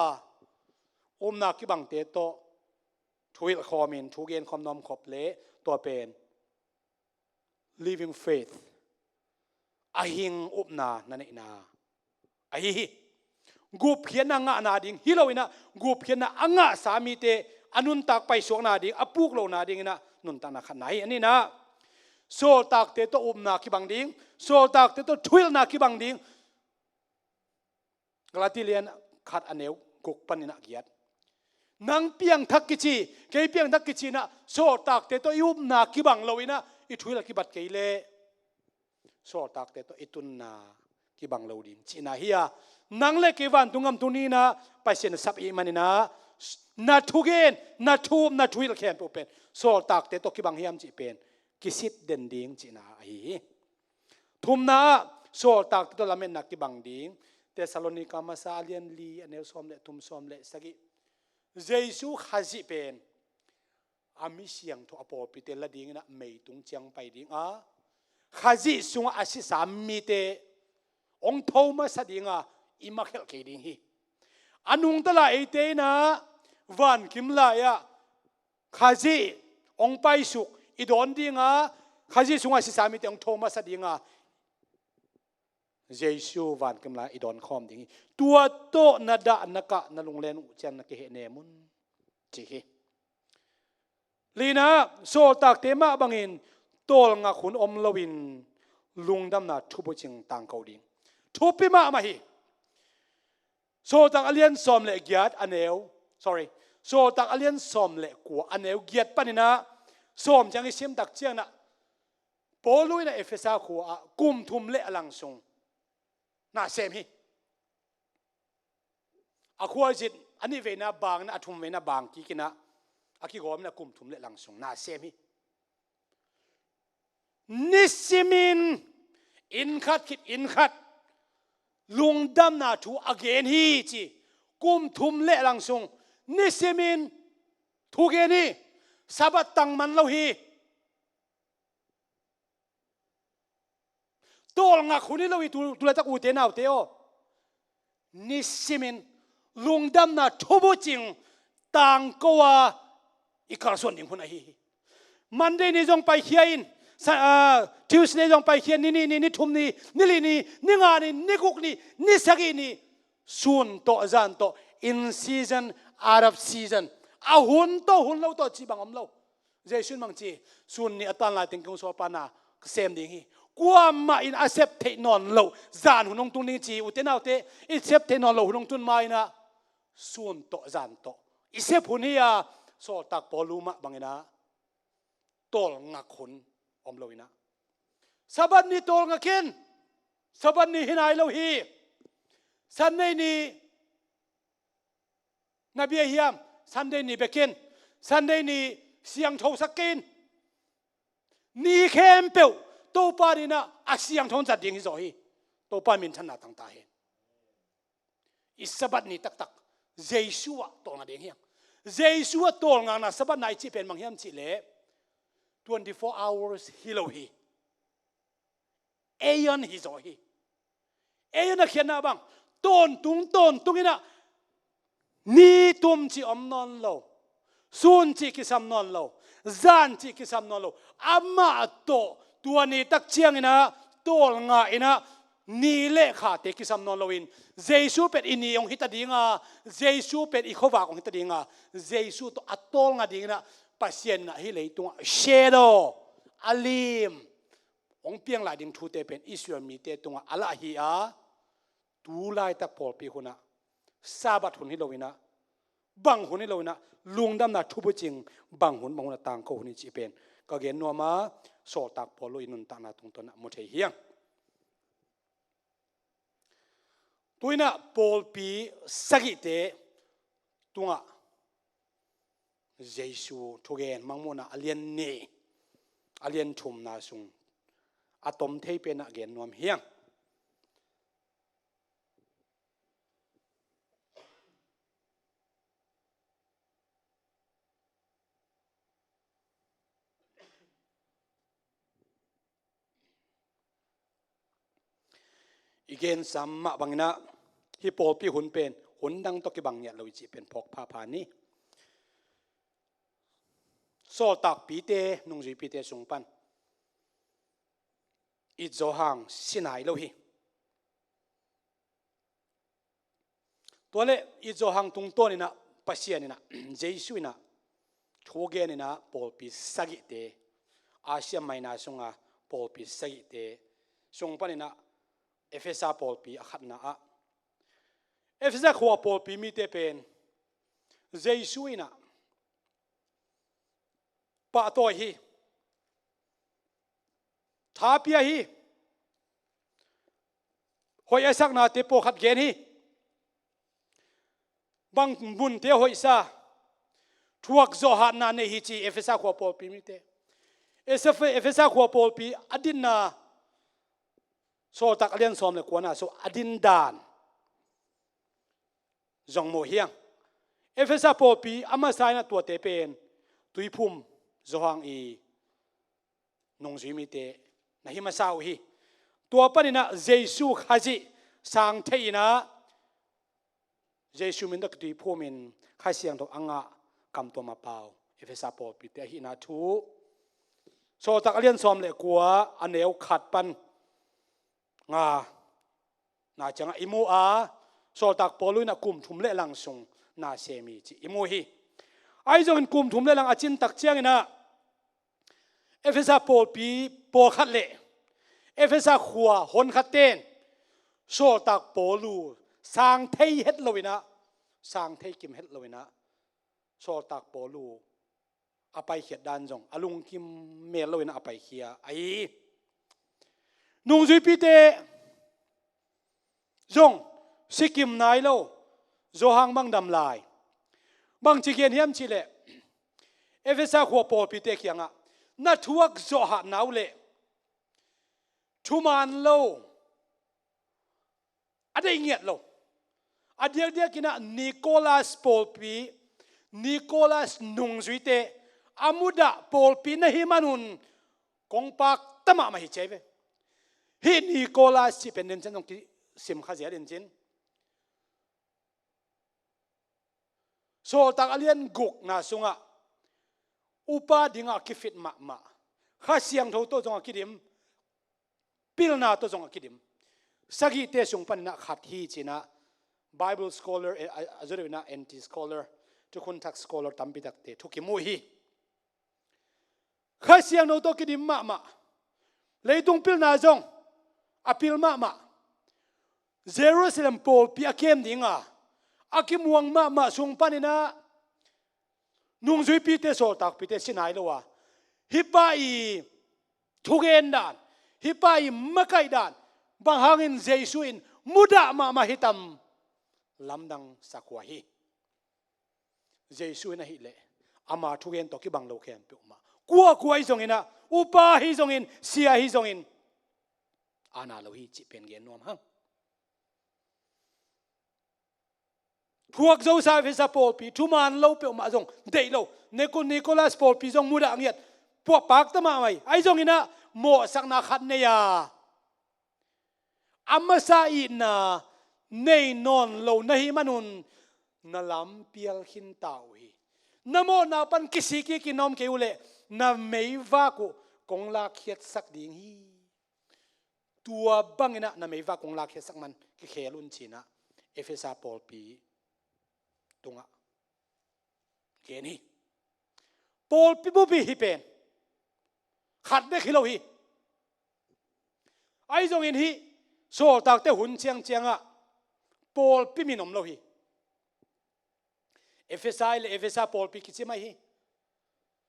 upna kibangte tawh thuhilh khawmin, thu genkhawm na omkhop leh tua pen living faith, a hing upna na neihna ahi hi. Gupkhiatna ngahna ding hi loin ah, gupkhiatna a ngahsa mite a nuntak paisuakna ding, a puk lohna dingin ah nuntakna khatna hi. A nihna, sawltakte tawh upna kibang ding, sawltakte tawh thuhilhna kibang ding. Galati lian khat, a neu guk panin ah giat. Nang piangthak kici, kei piangthak kici in ah, sawltakte tawh i upna kibang loin ah i thuhilh a kibat kei leh, sawltakte tawh i tunna kibang lo ding cihna hi a, nang le kei vantung gam tuni in ah Pasian a sap i hih manin ah, na thugen, na thu up, na thuhilh khempeuh pen sawltakte tawh kibang hiam cih pen kisit den ding cihna ahi hi. Thumna ah, sawltakte tawh lametna kibang ding. Thessalonika masa a lian li, a neu sawm le thum, sawm le sagih. Jesu Khazih pen a mi siangtho, a pawlpite la dingin ah mei tung ciang pai ding a, Khazih sungah a sisa mite hong tho masa ding a, i makhelh kei ding hi. A nungta lai eite in ah vankim lai-ah Khazih hong paisuk i dawn ding a, Khazih sungah sisa mite hong tho masa ding a, Jesu vankim lai i dawn khawm ding hi. Tua tawh na dah na kah na lunglen uh ciang na kihehnem un, ci hi. Lina, sawltakte mah bangin tawlngak hun om loin lungdamna thubucing tangko ding. Thupi mahmah hi. Sawltak a lian sawm le giat a neu, sorry, Sawltak a lian sawm le kua a neu giat paninah sawm ciang i simtak cianginah Paul in ah Efesa khua ah kum thum le a lang sung na sem hi. A khuazit a nih veina bang inah a thum veina bang kikinah a kigawm inah kum thum le lang sung na sem hi. Nisimin inn khat khit inn khat lungdamna thu a gen hi ci. Kum thum le lang sung nisimin thu gen hi. Sabbath tang man lo hi. Tawlngak hun hi lo hi tu, tu laitak ute naute aw. Nisimin lungdamna thubucing tangko a i kalsuan ding hun ahi hi. Monday ni zong paikhia in, sa-, ah, Tuesday zong paikhia, ni nih ni, ni thum ni, ni li ni, ni nga ni, ni guk ni, ni sagih ni, sun tawh zan tawh, in season, out of season, a hun tawh hun lo tawh cih bang om lo. Jesu in bang ci, sun nih a tan lai teng kong sawlpa na ka sem ding hi. Kuamah in a sep theih nawn loh zan hun hong tung ding ci, ute naute, i sep theih nawn loh hun hong tun ma inah sun tawh zan tawh i sep hun hi a, sawltak Paul lu mah bang inah tawlngak hun om lo inah. Sabbath ni tawlngak in, Sabbath ni hi nai lo hi. Sunday ni na bia hiam, Sunday ni bekin, Sunday ni siangthosak kei in. Ni khempeuh Topa ni inah a siangtho zat ding hi zaw hi. Topa minthanna tangta hen. I Sabbath ni taktak Jesu ah tawlngak ding hiam? Jesu ah tawlngakna Sabbath na i cih pen bang hiam cih leh twenty-four hours hi lo hi. Aeon hi zaw hi. Aeon a khiatna bang, tawntung tawntung inah ni tum cih om nawn lo, sun cih kisam nawn lo, zan cih kisam nawn lo. Amah tawh tua ni tak cianginah tawlngak inah ni le khate kisam nawn loin Jesu pen i ni hong hita dinga, Jesu pen i khuavak hong hita dinga, Jesu tawh a tawlngak dinginah Pasian inah hih leitungah shadow, a lim, hong piang lai ding thute pen Israel mite tungah a lah hi a, tu laitak pawlpi hunah Sabbath hun hi lo inah, bang hun hi lo inah, lungdamna thubucing bang hun bang hunah tangko hun hi cih pen ka gen nuam a, sawltak Paul lu i nuntakna tungtawn ah mu thei hiang. Tu inah pawlpi sagihte tungah Jesu thugen Mangmuhna a lian nih, a lian thumna sung a tom thei penah gen nuam hiang. I gensam mah banginah hih pawlpi hun pen hun dang tawh kibang ngiat lo i cih pen phawk phapha ni. Sawltakpite, nungzuipite sung pan it zawhang si nai lo hi. Tua le it zawhang tungtawn inah Pasian inah Jesu inah thugen inah pawlpi sagihte, Asia Minor sunga pawlpi sagihte sung pan inah Efesa pawlpi a khatna ah, Efesa khua pawlpi mite pen Jesu inah pahtawi hi, thapia hi, hoih a saknate pawlkhat gen hi, bang munte a hoihsa, thuak zawhhatna nei hi ci Efesa khua pawlpi mite. Efesa, Efesa khua pawlpi a dinna Sawltak a lian sawm le kuana sung a dindan zong mu hiang. Efesa pawlpi a masa inah tuate pen tuiphum zawhang i nungzui mite na hi masa uh hi. Tua paninah Jesu Khazih sang thei inah Jesu min tawh kituiphumin Kha Siangtho a ngah kamtuam a pau Efesa pawlpite ahihna thu Sawltak a lian sawm le kua a neu khat pan nga na ciangah i mu a, sawltak Paul in ah kum thum le lang sung na sem hi cih i mu hi. Ahi zongin kum thum le lang a cin tak ciangin ah Efesa pawlpi pawlkhat le Efesa khua honkhat ten sawltak Paul uh sang thei het lo in ah, sang thei kim het lo in ah, sawltak Paul uh a paikhiat dan zong a lungkim mel lo in ah a paikhia ahi hi. Nungzuipite zong sikim nai lo, zawhang bang dam lai. Bangci gen hiam cihleh, Efesa khua pawlpite kiangah na thuak zawhna uh leh thuman lo, a deih ngiat lo, a diakdiakin ah Nikolas pawlpi, Nikolas nungzuite a mudah pawlpi na hih manun kong pakta mahmah hi ci ahi ve. Hih Nikolas cih pen den ciang zong kisim kha zial in cin. Sawltak a lian gukna sungah upa dingah a kifit mahmah, Kha Siangtho tawh zong a kidim, pilna tawh zong a kidim, sagihte sung panin ah khat hi ci-in ah Bible scholar, eh, a, a zudeuh in ah anti scholar, thukhun thak scholar tampi takte thu kimu hi. Kha Siangtho tawh kidim mahmah, leitung pilna zong a pil mahmah, Jerusalem pawlpi a kem dinga a kimuang mahmah sung panin ah nungzuipite, sawltakpite si nai lo a, hih pa i thugen dan, hih pa i makaih dan, bang hangin Jesu in mudah mahmah hitam lamdang sak uh ahi hi. Jesu in ahih leh ama thugen tawh kibang lo khempeuh mah, kuakua hi zongin ah, upa hi zongin, sia hi zongin, aana lo hi cih pen gen nuam hang. Thuak zosa Efesa pawlpi, thuman lo peuhmah zong deih lo, Niko-, Nikolas pawlpi zong mudah ngiat, puah pakta mahmah hi. Ahi zongin ah mawhsakna khat nei a, a masa itna nei nawn lo na hih manun na lam pial khinta uh hi. Na mawhna pan kisik kik in na om kei uh leh na meivak uh kong lakkhiatsak ding hi. Tua bangin ah na meivak kong lakkhiatsak man kikhel un ci-in ah Efesa pawlpi tungah gen hi. Pawlpi bup hi hih pen, khat bek hi lo hi. Ahi zongin hih sawltakte hun ciangciangah pawlpi min om lo hi. Efesa le Efesa pawlpi kici mah hi.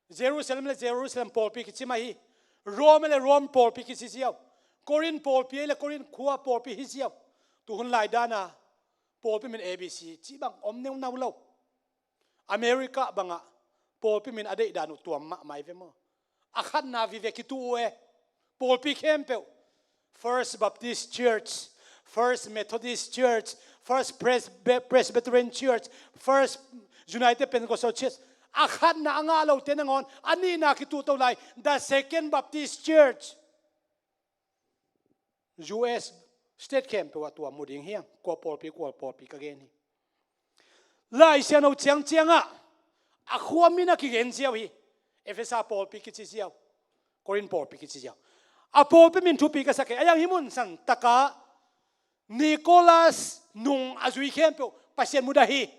Jerusalem le Jerusalem pawlpi kici mah hi. Rom le Rom pawlpi kici ziau. Korin pawlpi le Korin khua pawlpi hi ziau. Tuhun lai dana pawlpi min A B C cih bang om neunau lo. America bangah pawlpi min a deih dan uh tuam mahmah hi ve maw. A khatna vive kitu uh e. Pawlpi khempeuh, First Baptist Church, First Methodist Church, First Presby-, Presbyterian Church, First United Pentecostal Church. A khatna a ngah lote nangawn a nihna kituh to lai, The Second Baptist Church. U S state khempeuh ah tua mu ding hi hang. Kua pawlpi, kua pawlpi ka gen hi. Lai Siangtho ciangciangah a khua min a kigen ziau hi. Efesa pawlpi kici ziau, Korin pawlpi kici ziau. A pawlpi min thupi ka sak hi. A yang hi mun sang takah Nikolas nung a zui khempeuh Pasian mudah hi.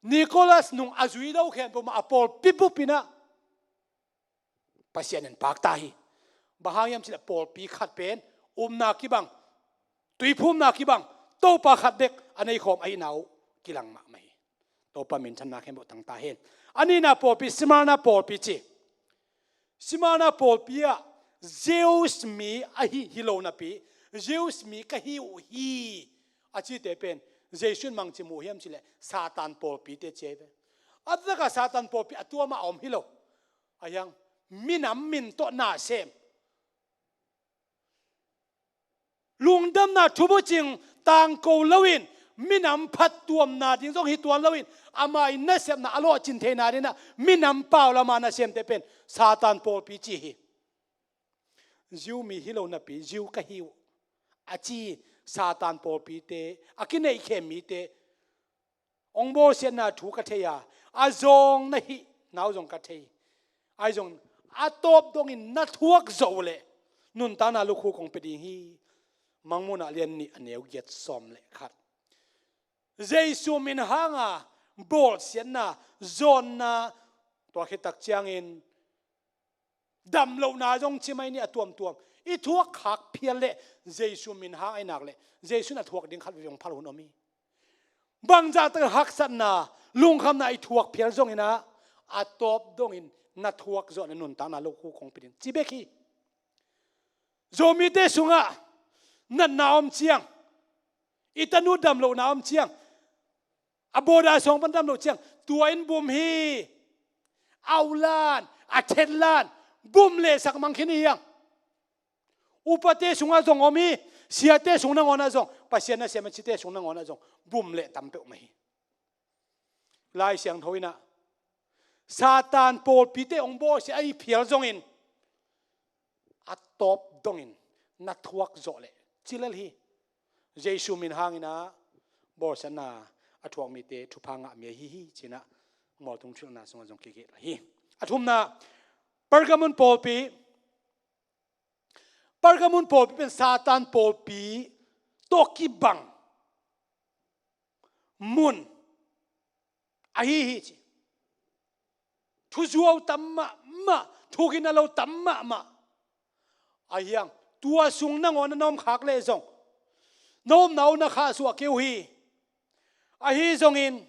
Nikolas nung a zui lo khempeuh mah a pawlpi bup in ah Pasian in pakta hi. Bang hang hiam cihleh pawlpi khat pen upna kibang, tuiphumna kibang, Topa khat bek a neikhawm ahihna uh kilang mahmah hi. Topa minthanna khempeuh tangta hen. A nihna pawlpi, Smyrna pawlpi ci. Smyrna pawlpi ah Jews mi ahi hi lo napi, Jews mi ka hi uh hi a cite pen Jesu in bangci mu hiam cihleh Satan pawlpite ci ahi ve. A takah Satan pawlpi a tuamah a om hi lo. A hiang minam min tawh nasem, lungdamna thubucing tangko loin, minam phattuamna ding zong hi tuan loin, ama in nasepna a lawhcin theihna dingin ah minam pau lama nasemte pen Satan pawlpi ci hi. Jew mi hi lo napi, Jew ka hi uh a ci Satan pawlpite, a kineihkhem mite hong bawlsiatna thu ka thei a, a zawng na hihna uh zong ka thei. Ahi zongin a tawp dongin na thuak zawh uh leh nuntakna lukhu kong pia ding hi. Mangmuhna lian nih a neu giat sawm le khat. Jesu min hanga bawlsiatna, zawnna, tua khit tak ciangin damlohna zong ci mai ni a tuamtuam. I thuak khak phial leh Jesu min hang ahi nak leh Jesu in a thuak ding khat veve hong phal hun om hi. Bangzah tak haksatna, lungkhamna i thuak phial zongin ah, a tawp dongin na thuak zawh na nuntakna lo khu kong pia ding ci bek hi. Zomite sungah natna om ciang, i tanu damlohna om ciang, a bawda sawng pan damloh ciang, tua in bum hi. A ulan, a thetlan, bum leh sak mang khin hi hiang. Upate sungah zong om hi, siate sung nangawnah zong, Pasian nasem a cite sung nangawnah zong bum leh tam peuhmah hi. Lai Siangtho in ah Satan pawlpite hong bawlsia ahi phial zongin a tawp dongin na thuak zawh leh ci lel hi. Jesu min hangin ah bawlsiatna a thuak mite thupha ngah mi ahi hi, ci-in ah Mualtung thuhilhna sungah zong kigelh hi. A thumna, Pergamon pawlpi. Pergamon pawlpi pen Satan pawlpi tawh kibang mun ahi hi ci. Thuzuau tam mahmah, thugin a lo tam mahmah. Ahi hang tua sung nangawn a na om khak leh zong na omna uh na khahsuah kei uh hi. Ahi zongin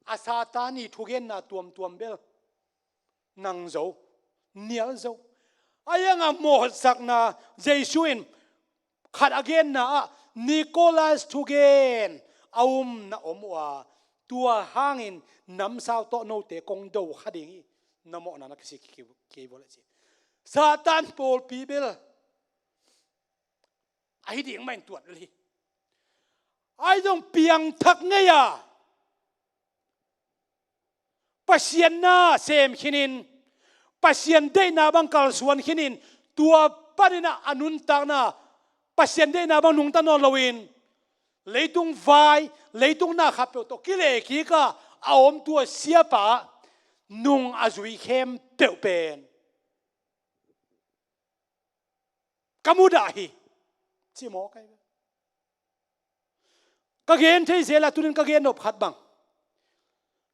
a Satan i thugenna tuamtuam bel nang zo, nial zo. Ahi hang a mawhsakna Jesu in khat a genna ah Nikolai thugen a um na om uh a, tua hangin namsau tawh note kong do kha ding hi, na mawhna na kisik kei vua leh ci. Satan pawlpi bel ahi ding mah in tuat lel hi. Ahi zong piangthak ngei a Pasian na sem khinin, Pasian deihna bang kalsuan khinin, tua panin ah a nuntakna Pasian deihna bang nungta nawn loin, leitung vai, leitung na khat peuh tawh kilekik a a om tua siapa nung a zui khempeuh pen ka mudah hi, ci mawk ahi ve. Ka gen thei zel a, tunin ka gen nop khat bang.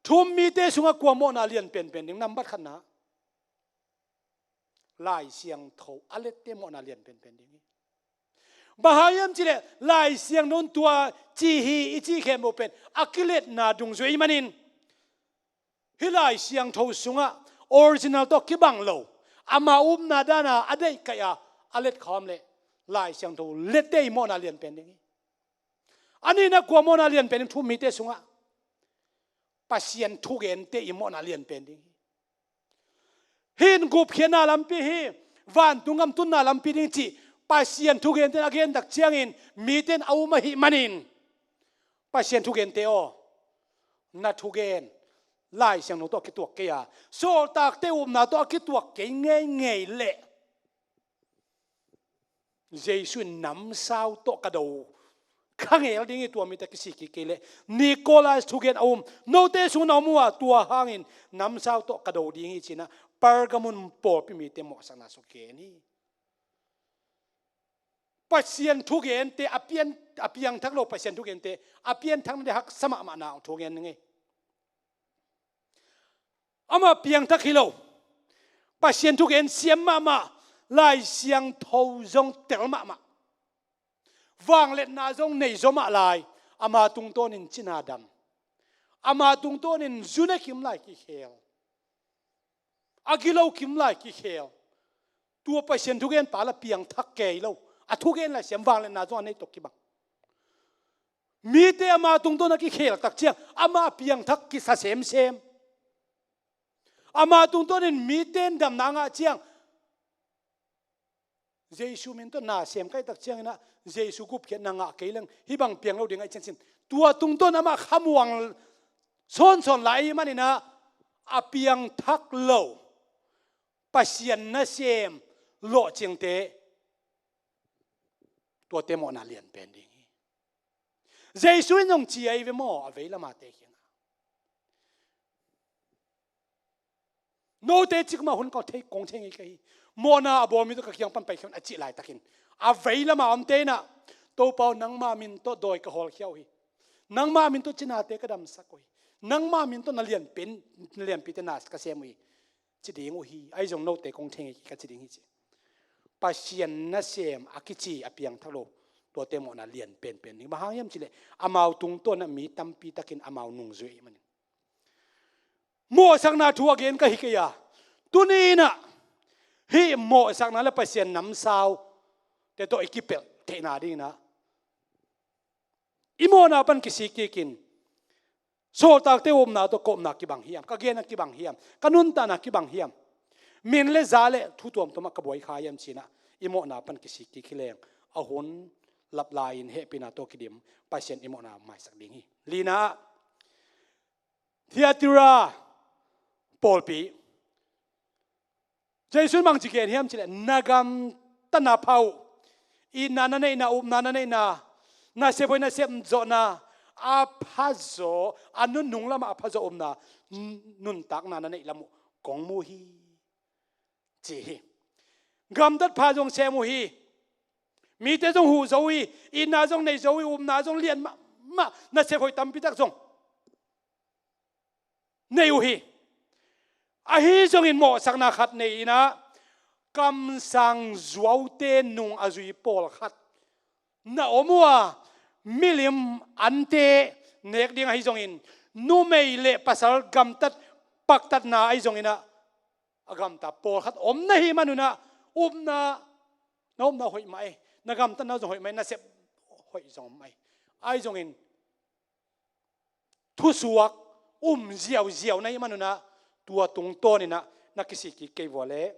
Thu-um mite sungah kua mawhna lian penpen ding? Nambat khatna, Lai Siangtho a lette mawhna lian penpen ding hi. Bang hang hiam cih leh Lai Siangtho in tua ci hi i cih khempeuh pen a kiletna dungzui ahih manin, hih Lai Siangtho sungah original tawh kibang lo, ama upna dana a deihkaih a a let kha om leh Lai Siangtho lette i mawhna lian pen ding hi. A nihna kua mawhna lian pen ding? Thu-um mite sungah Pasian thugente i mawhna lian pen ding hi. Hih in gupkhiatna lampi hi, vantung gam tunna lampi ding cih Pasian thugente in a gen tak ciangin mite in a um ahih manin, Pasian thugente aw, na thugen Lai Siangtho tawh a kituak kei a, sawltakte upna tawh a kituak kei ngeingei leh Jesu in namsau tawh ka do kha ngel ding hi, tua mite kisik kik kei leh. Nikolai thugen a um, note sung na om uh a, tua hangin namsau tawh ka do ding hi, ci-in ah Pergamon pawlpi mite mawhsakna sung gen hi. Pasian thugente a pian, a piangthak lo Pasian thugente a pianthakna ding haksa mahmahna hong thugen ning ei. Amah piangthak hi lo, Pasian thugen siam mahmah, Lai Siangtho zong tel mahmah, vangliatna zong nei zaw mah lai, ama tungtawnin cina dam, ama tungtawnin zu ne kim lai kikhel, a gilo kim lai kikhel, tua Pasian thugen pa la piangthak kei lo, a thugen Lai Siang vangliatna zong a nei tawh kibang. Mite ama tungtawn a kikhel tak ciang ama piangthak kisa semsem. Ama tungtawnin mite in damna ngah ciang Jesu min tawh na sem kaih tak ciangin ah Jesu gupkhiatna ngah kei leng hih bang piang lo ding ahih ciangin, tua tungtawn amah khamuang sawnsawn lai ahih manin ah a piangthak lo Pasian nasem lawhcingte, tuate mawhna lianpen ding hi. Jesu in hong ci ahi ve maw, a veilam a te kiangah, note cikmah hun ka thei, kong thei ngei ka hi. Mawhna a bawl mi tawh ka kiang pan paikhia un, a cih laitakin A vei lama omte inah, Topa aw, nangma min tawh dawi ka hawlkhia uh hi. Nangma min tawh cinate ka damsak uh hi. Nangma min tawh na lianpen, na lianpite na ka sem uh hi, ci ding uh hi. Ahi zong note kong thei ngei ka ci ding hi ci. Pasian nasem a kici a piangthak lo, tuate mawhna lian penpen ding. Bang hang hiam cileh amau tungtawn ah mi tampi takin amau nungzui ahih manin. Mawhsakna thu a gen ka hi kei a, tuni inah hih mawhsakna le Pasian namsau te tawh i kipelh theihna ding inah, i mawhna pan kisik kikin, sawltakte upna tawh ka upna kibang hiam, ka genna kibang hiam, ka nuntakna kibang hiam, min le za le thu tuamtuam ah ka buai kha hiam ci inah, i mawhna pan kisik kik hi leng, a hun lap lai-in hehpihna tawh kidim Pasian i mawhna maisak ding hi. Lina ah, Thiatira pawlpi, Jesu in bangci gen hiam cileh, na gamtatna pha uh, itna na neihna, upna na neihna, nasep hoih nasep zawhna a phazaw, a nunung lamah a phazaw upna, n-, nuntakna na neih lam uh kong mu hi, ci hi. Gamtat pha zong sem uh hi. Mite zong huh zo uh hi. Itna zong nei zo uh hi. Upna zong lian mahmah, nasep hoih tampitak zong nei uh hi. Ahi zongin mawhsakna khat nei inah, kamsang zuaute nung a zui pawlkhat na om uh a, milim ante nek ding ahi zongin, numei le pasal gamtat paktatna ahi zongin ah, a gamta pawlkhat om na hih manun ah, upna, na upna hoih mah ei, na gamtatna zong hoih mah ei, nasep hoih zong om mah ei. Ahi zongin thusuak um ziauziau na hih manun ah, tua tungtawn inah na kisik kik kei vua leh,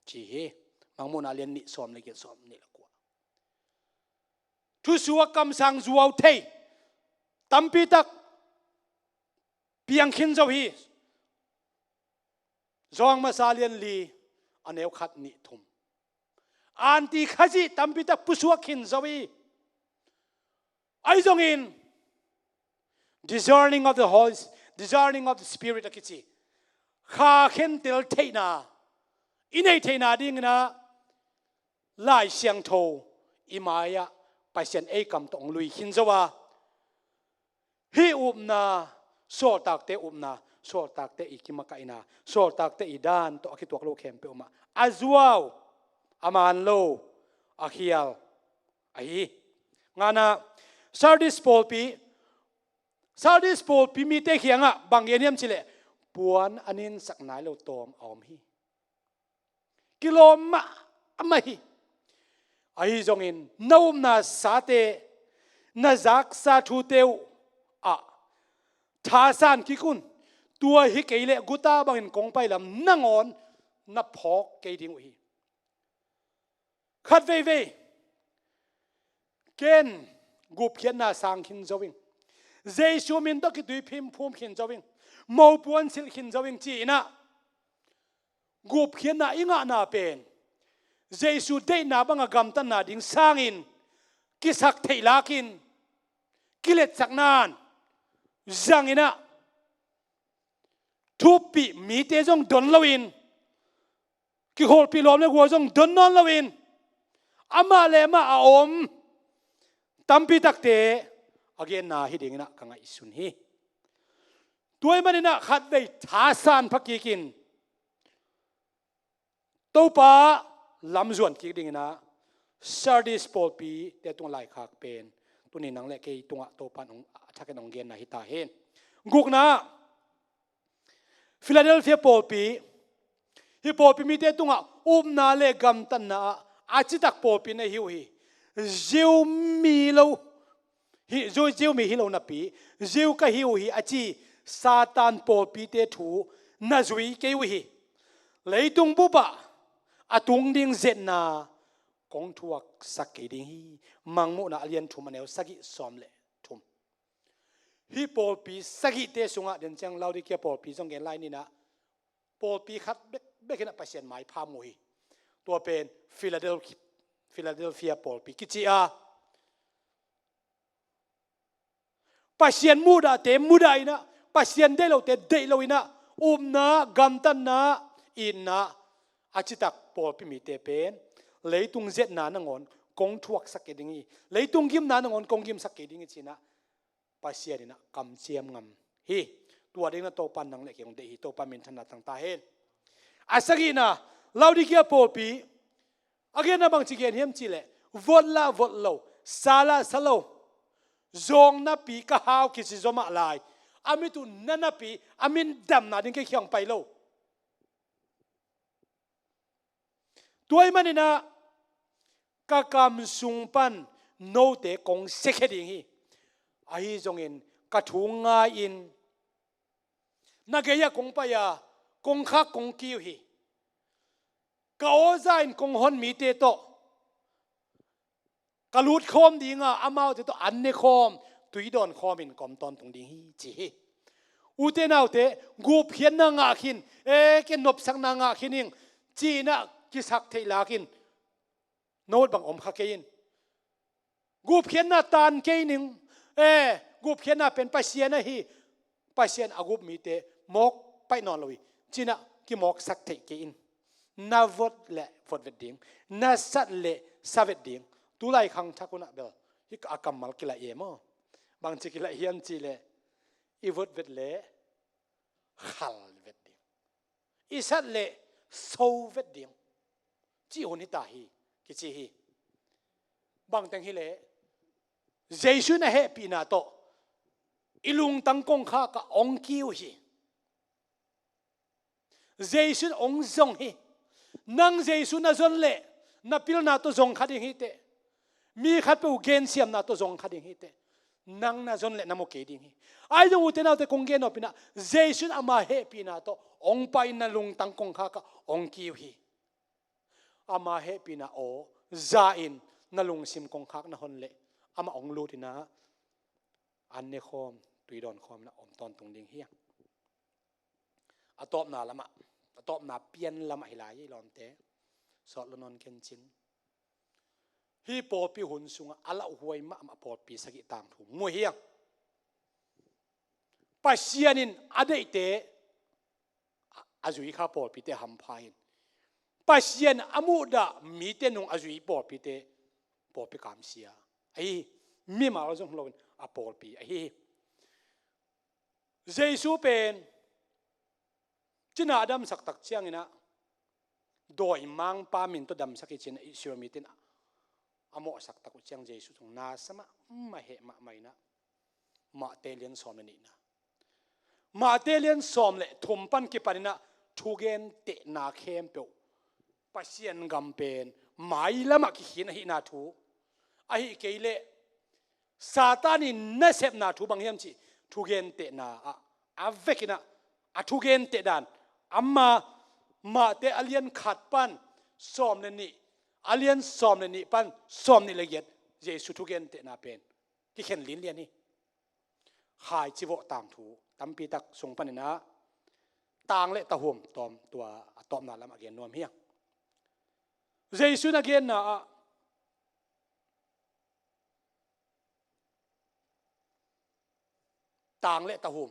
ci hi. Mangmuhna lian nih, sawm le giat, sawm nih le kua. Thusuak kamsang zuau thei tampitak piang khin zo hi. Zawng Masa lian li, a neu khat, nih, thum. Anti Khazih tampitak pusuak khin zo hi. Ahi zongin, discerning of the Holy, discerning of the Spirit a kici, Kha khentel theihna i neih theihna ding inah, Lai Siangtho i mai-ah Pasian ei kam tawh hong lui khin zo a, hih upna, sawltakte upna, sawltakte i kimakaihna, sawltakte i dan tawh a kituak lo khempeuh mah a zuau, a man lo, a khial ahi hi. Ngana, Sardis pawlpi, Sardis pawlpi mite kiangah bang gen hiam cileh, puan a ninsak nai lo tawm a om hi. Kilawm mahmah hi. Ahi zongin na upna sate, na zaksa thute uh ah thasan kik un. Tua hi kei leh guta bangin kong pai lam nangawn na phawk kei ding uh hi. Khat veivei ken gupkhiatna sang khin zo ing, Jesu min tawh kitui phimphum khin zo ing, mopuan silh khin zo ing ci inah, gupkhiatna i ngahna pen Jesu deihna banga gamtatna ding sangin kisak theih lakin, kiletsakna zang inah, thuppih mite zong don loin, kikholhpih lawm le gual zong don nawn loin, amah le amah a om tampitakte a genna hi ding inah ka ngaihsun hi. Tua ahih manin ah khatvei thasan pha kikin, Topa lamzuan kik ding inah, Sardis pawlpite tungah laikhak pen tuni nang le kei tungah Topa in hong, a thakin hong genna hi ta hen. Gukna, Philadelphia pawlpi, hih pawlpi mite tungah upna le gamtatna ah a citak pawlpi na hi uh hi. Jew mi lo, hih Jew, Jew mi hi lo napi, Jew ka hi uh hi a ci Satan pawlpite thu na zui kei uh hi. Leitung bupah a tung ding zetna kong thuaksak kei ding hi. Mangmuhna a lian thum, a neu sagih, sawm le thum. Hih pawlpi sagihte sungah, den ciang Laodicea pawlpi zong gen lai ni inah, pawlpi khat bekbek inah Pasian maipha mu hi. Tua pen Philadelphia, Philadelphia pawlpi kici a, Pasian muhdahte mudah inah, Pasian deih lote deih lo inah, upna, gamtatna, itna a citak pawlpi mite pen Leitung zetna nangawn kong thuaksak kei ding hi. Leitung gimna nangawn kong gimsak kei ding hi, ci-in ah Pasian in ah kamciam ngam hi. Tua dingin ah Topa in nang le kei hong deih hi. Topa minthanna tang ta hen. A sagihna, Laodikea pawlpi a genna bangci gen hiam cih leh, vot lah vot lo, sa lah sa lo, zawng napi ka hau kici zaw mah lai, a mit uh na napi, a min damna ding kei kiang pai lo. Tua ahih manin ah ka kam sung pan note kong siakhia ding hi. Ahi zongin ka thu ngai-in na gei-ah kong pai a, kongkhak kong kiu hi. Ka aw za-in kong hon mite tawh ka lut khawm ding a, amaute tawh an ne khawm, tui dawn khawmin ka om tawntung ding hi, ci hi. Ute naute, gupkhiatna ngah khin, e, ken nopsakna ngah khin ing, ci-in ah kisak theih lakin note bang om kha kei in. Gupkhiatna tan kei ning, e, gupkhiatna pen Pasian ahi, Pasian a gup mite mawk paih nawn lo hi, ci-in ah kimawksak theih kei in. Na vot leh vot vet ding, na sat leh sa vet ding. Tulai khangthak hun ah bel hih a kammal kilaih e maw. Bangci kilaih hiam cih leh, i vot vet leh khal vet ding, i sat leh so vet ding, cih hun hi ta hi, kici hi. Bangteng hi leh, Jesu in a hehpihna tawh i lungtang kongkhak ah hong kiu hi. Jesu in hong zong hi. Nang Jesu na zon leh na pilna tawh zong kha ding hi teh. Mi khatpeuh gensiamna tawh zong kha ding hi teh. Nang na zon leh na mu kei ding hi. Ahi zong ute naute, kong gen nop in ah, Jesu in ama hehpihna tawh hong pai in na lungtang kongkhak ah hong kiu hi. Ama hehpihna aw za-in na lungsim kongkhak na hon leh, amah hong lut in ah an ne khawm, tui dawn khawm in ah om tawntung ding hi. A tawpna lamah, a tawpna pian lamah hi lai hi lawmte. Sawt lo nawn kencin. Hih pawlpi hun sungah a lauhuai mahmah pawlpi sagih tangthu mu hi hang. Pasian in a deihte a zui kha pawlpite hampha hi. Pasian a muhdah mite nung a zui pawlpite, pawlpi kamsia ahi hi. Mimal zong loin a pawlpi ahi hi. Jesu pen cina a damsak tak ciangin ah, dawimangpa min tawh damsak hi, ci-in ah Israel mite in a mawhsak tak uh ciang Jesu zong na sa mahmah, heh mahmah in ah. Mate lian sawm le nihna, Mate lian sawm le thum pan kipan in ah thugentehna khempeuh, Pasian gam pen mailamah kikhin ahihna thu, ahih kei leh Satan in nasepna thu bang hiam cih thugentehna ah a vekin ah a thugenteh dan, ama Mate a lian khat pan sawm le nih, a lian sawm le nih pan sawm nih le giat, Jesu thugentehna pen kikhen linlian hi. Khaici vawh tangthu tampi tak sung panin ah tang le tahum tawm, tua a tawpna lamah gen nuam hi hang. Jesu in a genna ah tang le tahum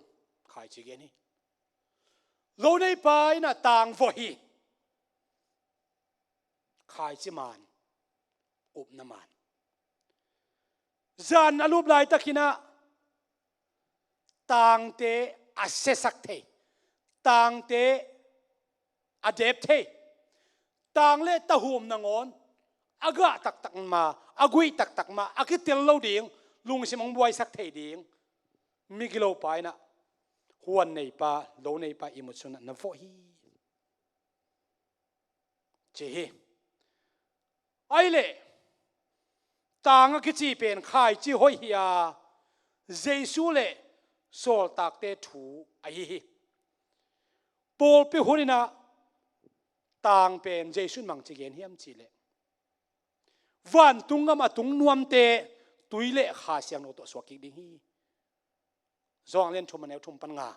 khaici gen hi. Lo neipa in ah tang vawh hi. Khaici man, upna man. Zan a lup laitakin ah tangte a siasak thei, tangte a dep thei, tang le tahum nangawn a gah taktak ma, a guih taktak ma, a kitel lo ding, lungsim hong buaisak thei ding migilopa in ah huan neipa, lo neipa ihmut sungah na vawh hi, ci hi. Ahih leh tang a kici pen khaici hoih hi a, Jesu le sawltakte thu ahi hi. Pawlpi hun in ah tang pen Jesu in bangci gen hiam cih leh, vantung gam a tung nuamte tui le Kha Siangtho tawh suak kik ding hi. Johan a lian thum, a neu thum pan nga.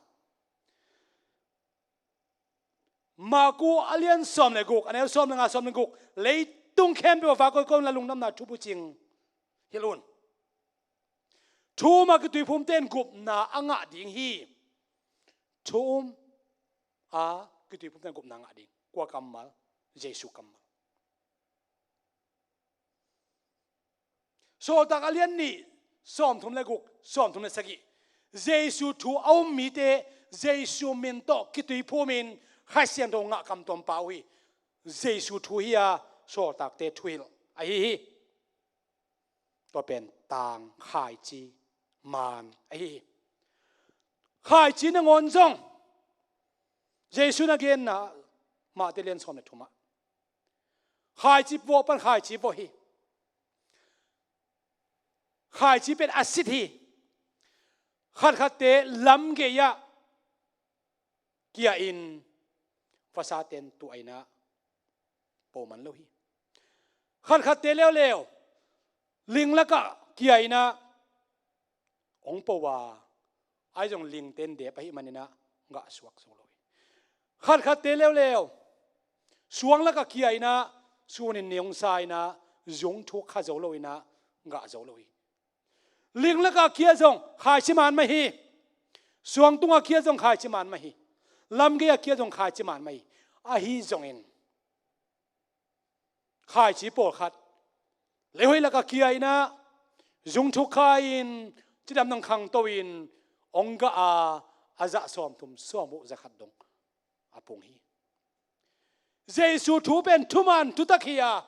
Marku a lian sawm le guk, a neu sawm le nga, sawm le guk. Leitung khempeuh ah va koikoi un la, lungdamna thubu cing hilh un. Thu um a kituiphumte in gupna a ngah ding hi. Thu um a kituiphumte in gupna a ngah ding. Kua kammal? Jesu kammal. Sawltak a lian nih, sawmthum le guk, sawmthum le sagih. Jesu thu a um mite Jesu min tawh kituiphumin Kha Siangtho ngah kamtuam pah uh hi. Jesu thu hi a, sawltakte thuhilh ahi hi. Tua pen tang, khaici, maan ahi hi. Khaici nangawn zong Jesu na genna Mate lian sawm le thumah khaici vuah pan khaici vuah hi. Khaici pen a sit hi. Khatkhatte lamgei-ah kia-in vasaten tuah inah po man lo hi. Khatkhatte leuleu ling lakah kia inah hong po a, ahi zong lingten dep ahih maninah gah suak zo lo hi. Khatkhatte leuleu suang lakah kia inah sunin ni hong sa inah zung thuk kha zo lo inah gah zo lo hi. Ling lakah kia zong khaici maan mah hi. Suang tungah kia zong khaici maan mah hi. Lamgei-ah kia zong khaici maan mah hi. Ahi zongin khaici pawlkhat leihoih lakah kia inah zung thuk kha-in cidam nang khangto-in hong gah a, a zah sawmthum sawm uh zakhat dong a pung hi. Jesu thu pen thuman thutak hi a,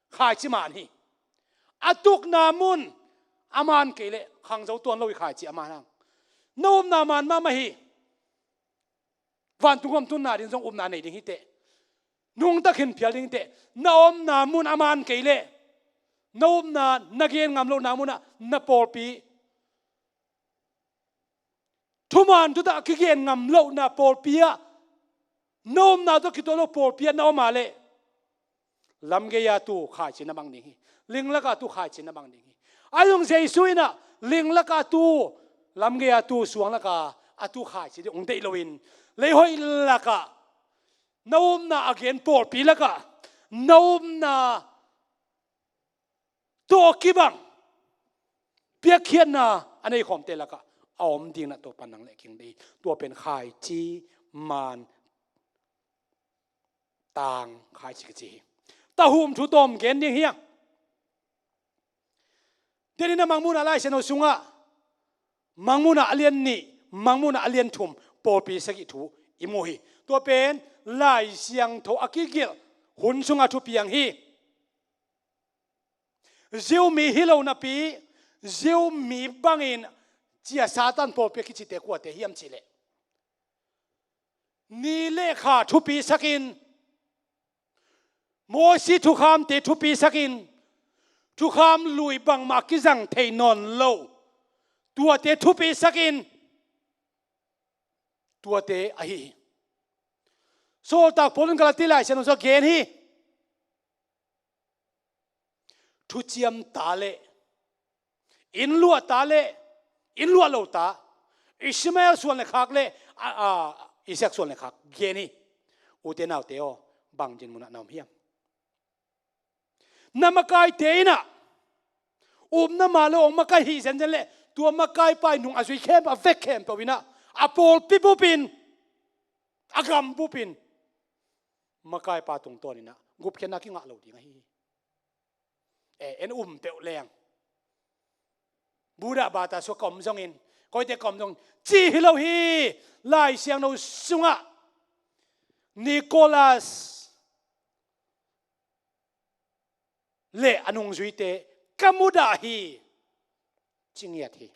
khaici maan hi. A tukna mun a maan kei leh khangzo tuan lo hi, khaici a maan hang. Na upna maan mahmah hi. Vantung gam tunna ding zong upna nei ding hi teh. Nungta khin phial ding hi teh. Na omna mun a maan kei leh na upna, na gen ngam lohna munah na pawlpi, thuman thutak a kigen ngam lohna pawlpi-ah, na omna tawh kituak lo pawlpi-ah na om a leh lamgei-a tu khaici na mang ding hi. Ling lakah tu khaici na mang ding hi. Ahi zong Jesu inah ling lakah tu, lamgei-a tu, suang lakah a tu khaici ding hong deih loin, leihoih lakah na upna a gen pawlpi lakah na upna tawh kibang piakkhiatna a nei khawmte lakah a om ding na Topa nang le kei hong deih hi. Tua pen khaici, maan, tang, khaici kici hi. Tahum thu tawm gen ding hi hang. Deninah Mangmuhna Lai Siangtho sungah Mangmuhna a lian nih, Mangmuhna a lian thum, pawlpi sagih thu i mu hi. Tua pen Lai Siangtho a kigelh hun sungah thupiang hi. Jew mi hi lo napi, Jew mi bangin cia Satan pawlpi a kicite kuate hiam cihleh, ni le kha thupisakin, Mosi thukhamte thupisakin, thukham lui bangmah kizang thei nawn lo, tuate thupisakin, tuate ahi hi. Sawltak Paul in Galati Lai Siangtho sungah gen hi. Thuciam ta le, inn luah ta le, inn luah lo ta, Ishmael suan le khak le, a, a, Isaac suan le khak gen hi. Ute naute aw, bang din munah na om hiam? Na makaite inah upna maan lo hong makai hi zenzen leh, tua makaipa in nung a zui khempeuh, a vek khempeuh inah a pawlpi bupin, a gam bupin makaipa tungtawn inah gupkhiatna kingah lo ding ahi hi. E, en um peuh leng, Buddha bata sungah ka om zongin, koite ka om zongin ci hi lo hi. Lai Siangtho sungah Nicholas le a nungzuite ka mudah hi, ci ngiat hi.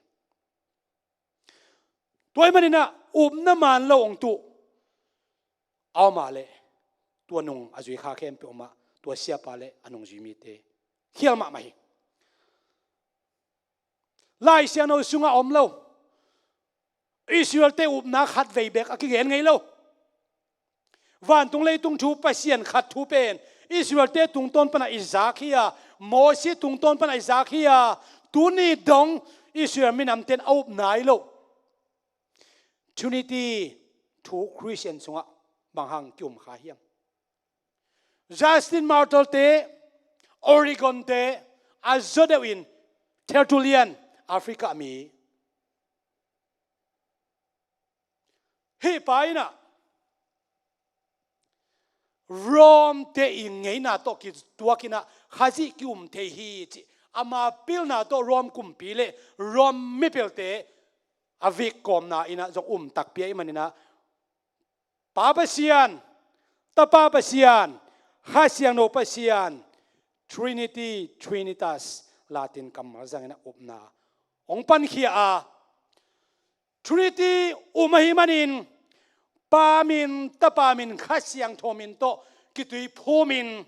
Tua ahih maninah upna maan lo hong tuh a om a leh, tua nung a zui kha khempeuh mah, tua siapa le a nungzui mite khial mahmah hi. Lai Siangtho sungah a om lo, Israelte upna khatvei bek a kigen ngei lo. Vantung leitung thu, Pasian khat thu pen Israelte tungtawn pana i zak hi a, Mosi tungtawn pana i zak hi a, tuni dong Israel minamte in a up nai lo. Trinity thu Christian sungah bang hang ki-um kha hiam? Justin Martyr-te, Origen-te a zaw deuh in, Tertullian, Africa mi, hih pa inah Rome-te i ngeina tawh kituak inah Khazih ki-um thei hi, ci ama pilna tawh Rom kumpi le Rom mipilte a vik kawmna in ah zong um takpi ahih manin ah, Pa Pasian, Tapa Pasian, Kha Siangtho Pasian, Trinity, Trinitas, Latin kammal zangin ah upna hong pankhia a, Trinity um ahih manin Pa min, Tapa min, Kha Siangtho min tawh kituiphumin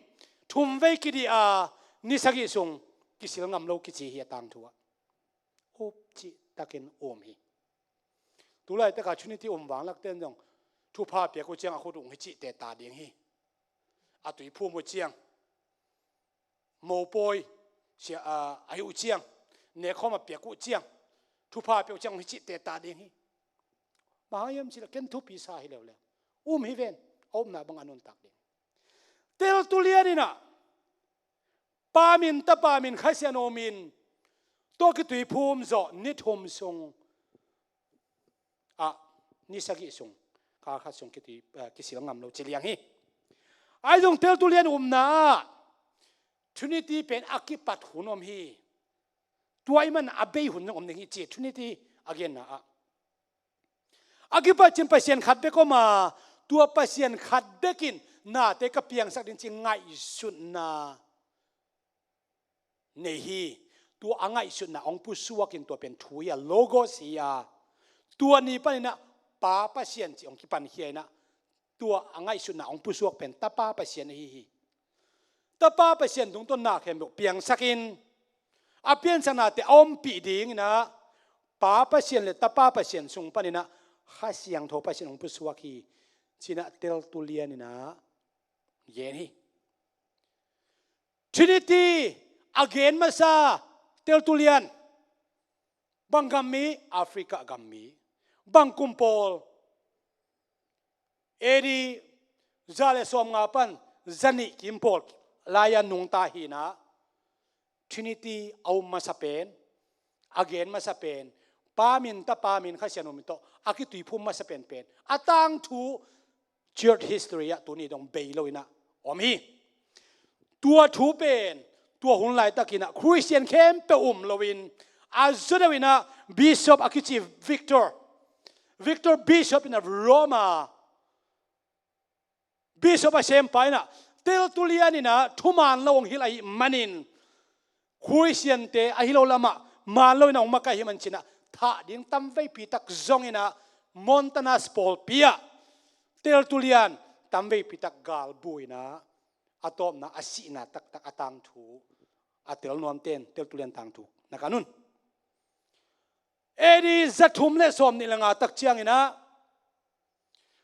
thumvei kidih a, ni sagih sung kisil ngam lo kici hi a tangthu ah. Up cihtakin um hi. Tulaitak a Trinity um vanglakte in zong thupha piak uh ciang a khut uh hong hi cihte ta ding hi. A tuiphum uh ciang, mopawi sia, a, a hi uh ciang, nekhawm a piak uh ciang, thupha piak uh ciang hong hi cihte ta ding hi. Bang hang hiam cih leh ken thupi sa hi leuleu. Um hi ven, a upna bang a nuntak ding. Teltulian in ah Pa min, Tapa min, Kha Siangtho min tawh kituiphum zawh ni thum sung ah, ni sagih sung, kal khat sung kitui, eh, kisil ngam lo ci liang hi. Ahi zong Teltulian upna ah Trinity pen a kipat hun om hi. Tua ahih man a bei hun zong om ding hi ci, Trinity a genna ah. A kipat cin Pasian khat bek om a, tua Pasian khat bek in nate ka piangsak ding ci ngaihsutna nei hi. Tua a ngaihsutna hong pusuak in tua pen thu hi a, Logos hi a. Tua ni panin ah Pa Pasian ci hong kipankhia in ah, tua a ngaihsutna hong pusuak pen Tapa Pasian ahi hi. Tapa Pasian tungtawn na khempeuh piangsak in, a piansaknate a ompih ding in ah, Pa Pasian le Tapa Pasian sung panin ah Kha Siangtho Pasian hong pusuak hi, ci-in ah Teltulian in ah gen hi. Trinity a gen masa Teltulian, bang gam mi? Africa gam mi. Bang kum pawl? A D za le sawmnga pan za nih kim pawl lai-a nungta hi in ah, Trinity a um masa pen, a gen masa pen, Pa min, Tapa min, Kha Siangtho min tawh a kituiphum masa penpen a tangthu church history ah tuni dong bei lo in ah om hi. Tua thu pen tua hun laitakin ah Christian khempeuh um loin, a zaw deuh in ah bishop a kici Victor, Victor Bishop in ah Roma bishop a sempa in ah Teltulian in ah thuman lo hong hilh ahih manin, Christian-te ahi lo lamah man lo in ah hong makaih ahih manin cin ah thah ding tamveipi tak zong in ah Montanus pawlpi ah Teltulian tamveipi tak galbu in ah a tawpna a sihna taktak a tangthu a tel nuamten Teltulian tangthu na kan un. A D za thum le sawmnih le nga tak ciangin ah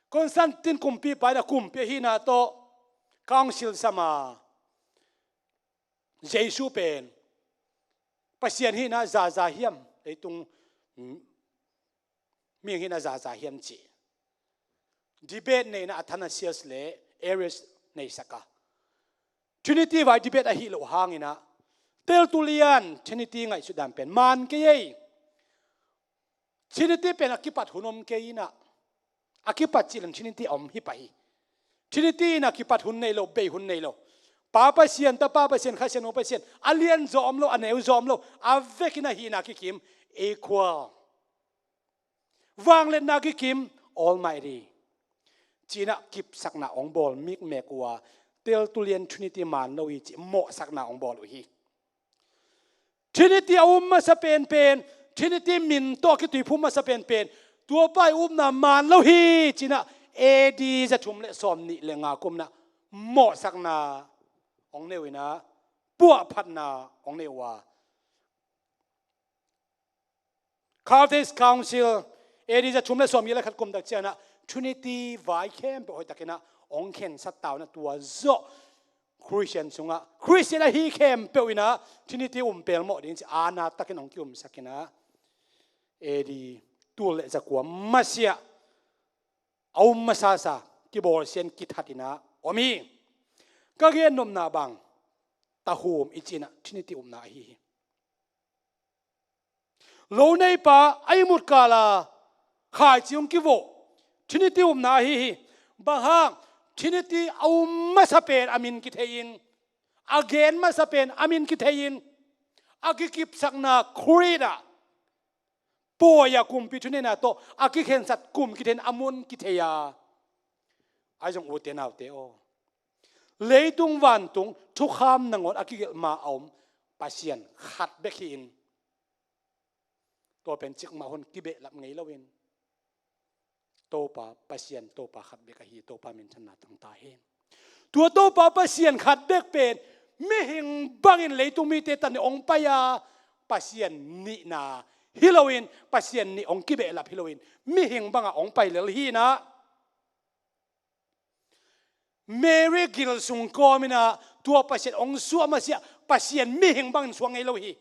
Constantine kumpipa in ah kumpi ahihna tawh council sam a, Jesu pen Pasian hihna zaza hiam, leitung mihing hihna zaza hiam cih debate nei in ah Athanasius le Arius neisak a, Trinity vai debate ahih loh hangin ah Teltulian Trinity ngaihsut dan pen man kei ei. Trinity pen a kipat hun om kei in ah, a kipat cih leng Trinity a om hi pah hi. Trinity in a kipat hun nei lo, bei hun nei lo. Pa Pasian, Tapa Pasian, Kha Siangtho Pasian, a lian zaw om lo, a neu zaw om lo, a vekin ahihna kikim, equal. Vangliatna kikim, Almighty. Ci-in ah kipsakna hong bawl mikmek uh a, Teltulian Trinity man lo hi cih mawhsakna hong bawl uh hi. Trinity a um masa penpen, Trinity min tawh a kituiphum masa penpen, tuapa i upna man lo hi ci-in ah A D za thum le sawmnih le nga kum in ah mawhsakna hong nei uh in ah, puahphatna hong nei uh a. Carthage Council, A D za thum le sawmgiat le khat kum tak ciangin ah Trinity vai khempeuh hoihtakin ah hong khensat ta uh in ah, tua zawh Christian sungah, Christian ahi khempeuh in ah Trinity um pelmawh ding ci aana takin hong kiumsak in ah, A D tul le zakua masiah a um masasa kibawlsia in kithat in ah om hi. Ka gen nopna bang, tahum i cih in ah Trinity upna ahi hi. Lo neipa a ihmut kal a khaici hong kivoh, Trinity upna ahi hi. Bang hang? Trinity a um masa pen a min kithei in, a gen masa pen a min kithei in, a kikipsakna Khrih ah pawi a kumpi thuneihna tawh a kikhensat kum kithei in a mun kithei a, ahi zong ute naute aw, leitung vantung thukham nangawn a kigelh ma a om Pasian khat bek hi-in, tua pen cikmah hun kibehlap ngei loin Topa Pasian, Topa khat bek ahi Topa minthanna tangta hi. Tua Topa Pasian khat bek pen mihing bangin leitung mite tawh hong pai a, Pasian nihna hi loin, Pasian nih hong kibehlap hi loin, mihing bangah hong pai lel hi-in ah, Mary gil sung kawmin ah tua Pasian hong suah masiah Pasian mihing bangin suak ngei lo hi.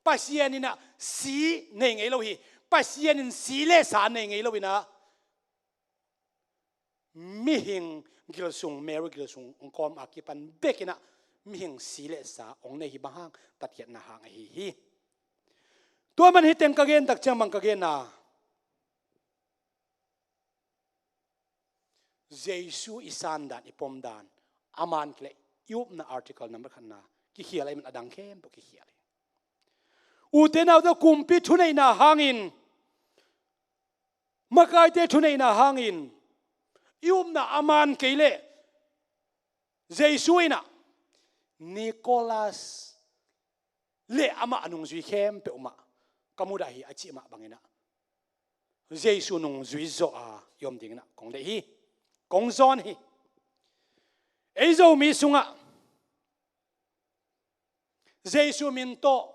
Pasian in ah si nei ngei lo hi. Pasian in si le sa nei ngei loin ah, mihing gil sung, Mary gil sung hong kawm a kipan bekin ah mihing si le sa hong nei hi. Bang hang? Tatkhiatna hang ahi hi. Tua man hi teng ka gen tak ciang bang ka gen a, Jesu i sandan, i pomdan, a man kei leh i upna article number khatna kikhial ahih man a dang khempeuh kikhial hi. Ute naute, kumpi thuneihna hangin, makaite thuneihna hangin i upna a man kei leh Jesu in ah Nicholas le amah a nungzui khempeuh mah ka mudah hi a cih mah bangin ah Jesu nungzui zawh a i om dingin ah kong deih hi, kong zawn hi. Ei Zomi sungah Jesu min tawh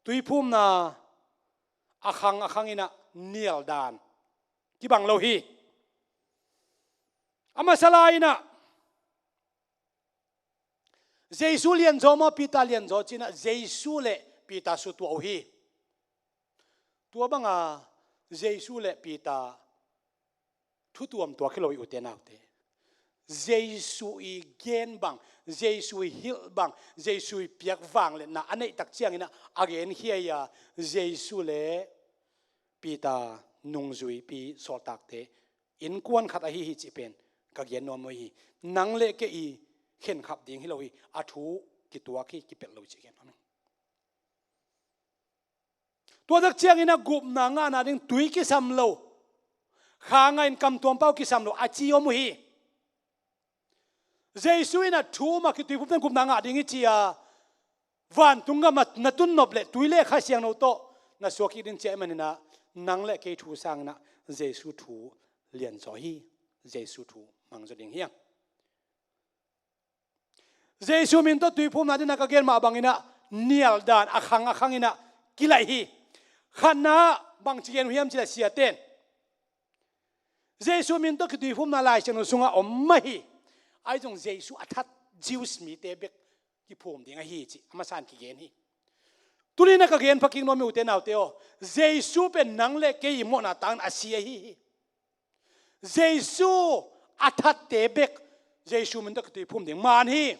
tuiphumna a khang a khangin ah nialdan kibang lo hi. A masa lai-in ah Jesu lianzaw maw, Peter lianzaw ci-in ah Jesu le Peter sutuah uh hi. Tua banga Jesu le Peter thutuam tuak hi lo hi, ute naute. Jesu i gen bang, Jesu i hilh bang, Jesu i piak vangliatna a neih tak ciangin ah a genkhia hi a, Jesu le Peter nungzuipi sawltakte innkuan khat ahi hi cih pen ka gen nuam uh hi. Nang le kei i khenkhap ding hi lo hi, a thu kituak hi, kipelh lo cih gen nuam hi. Tua tak ciangin ah gupna ngahna ding tui kisam lo, kha ngah in kam tuam pau kisam lo a ci om uh hi. Jesu in ah thu mah kituiphum teng gupna ngah ding hi ci a, vantung gam ah na tun nop leh tui le Kha Siangtho tawh na suak kik ding ci ahih manin ah nang le kei thu sangin ah Jesu thu lianzaw hi, Jesu thu mangzaw ding hi hang. Jesu min tawh tuiphumna dingin ah ka gen mah bangin ah nialdan a khang a khangin ah kilaih hi. Khatna bangci gen uh hiam cih leh siate'n Jesu min tawh kituiphumna Lai Siangtho sungah om mah hi. Ahi zong Jesu a that Jews mite bek kiphum ding ahi cih a masa-in kigen hi. Tuni-in ah ka gen phakik nuam hi, ute naute aw. Jesu pen nang le kei i mawhna tangin a si ahi hi. Jesu a thatte bek Jesu min tawh kituiphum ding man hi.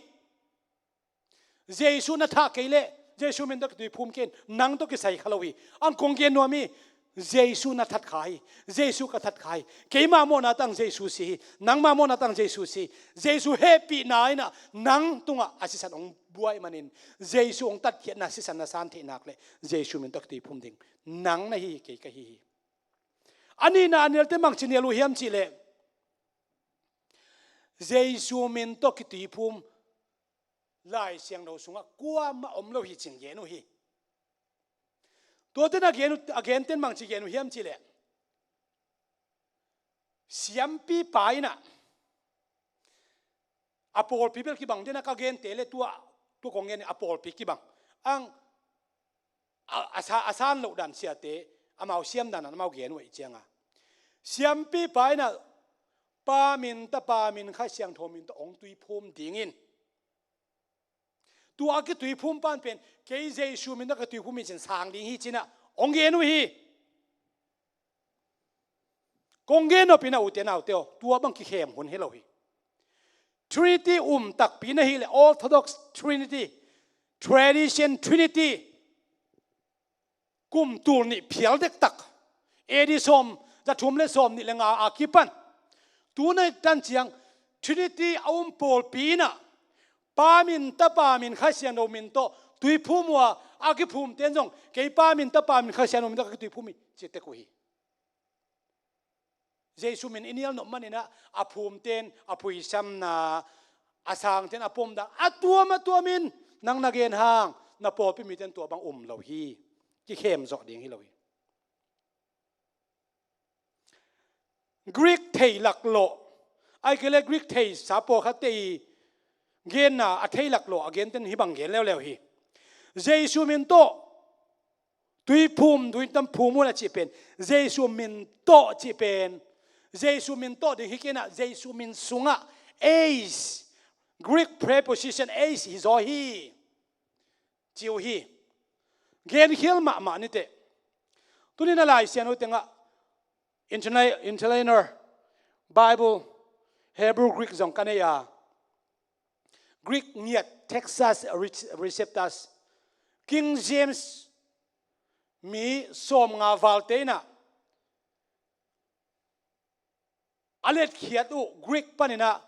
Jesu na thah kei leh Jesu min tawh kituiphum kei in, nang tawh kisai kha lo hi. Ang kong gen nuam hi, Jesu na that kha hi. Jesu ka that kha hi. Keima mawhna tang Jesu si hi. Nangma mawhna tang Jesu si hi. Jesu hehpihna in ah nang tungah a sisan hong buai manin, Jesu hong tatkhiatna sisan na san theih nak leh Jesu min tawh kituiphum ding nang na hi hi, kei ka hi hi. A nihna a nialte bangci nial uh hiam cih leh, Jesu min tawh kituiphum Lai Siangtho sungah kuamah om lo hi ci-in gen uh hi. Tuate in a gen uh, a gente'n bangci gen uh hiam cih leh, siampipa in ah a pawlpi bel kibang den a, ka gente leh tua, tua kong gen a pawlpi kibang. Ang a, a sa, a san loh dan siate amau siam dan amau gen uh ahih ciangin, siampipa in ah Pa min, Tapa min, Kha Siangtho min tawh hong tuiphum dingin, tua a kituiphum pa'n pen kei Jesu min tawh ka tuiphum hi ci-in sang ding hi ci-in ah hong gen uh hi. Kong gen nop in ah, ute naute aw, tua bang kikhem hun hi lo hi. Trinity um takpi na hih leh Orthodox Trinity, Tradition Trinity, kum tul nih phial dektak, A D sawm, za thum le sawm nih le nga a kipan tu nai tan ciang Trinity a um pawlpi in ah Pa min, Tapa min, Kha Siangtho min tawh Tuiphum uh a, a kiphumte in zong, "Kei Pa min, Tapa min, Kha Siangtho min tawh ka kituiphum hi," ci tek uh hi. Jesu min i nial nop manin ah, a phumte in a phuisamna, a sangte in a pomdan, a tuam a tuamin nang na gen hang, na pawlpi mite in tua bang um lo hi. Kikhem zawh ding hi lo hi. Greek thei laklawh, ahih kei leh Greek theisa pawlkhatte i genna, a thei laklawh a genten hih bang gen leuleu hi. Jesu min tawh tuiphum, tuiphum un a cih pen, Jesu min tawh cih pen, Jesu min tawh ding hi kei in ah, Jesu min sungah eis, Greek preposition eis hi zaw hi, ci uh hi. Genkhial mahmah ni teh. Tuni-in a Lai Siangtho tengah interna-, interlinear Bible, Hebrew, Greek zong ka nei a, Greek ngiat, Textus Re-, Receptus, King James mi sawmnga valte in ah a letkhiat uh Greek panin ah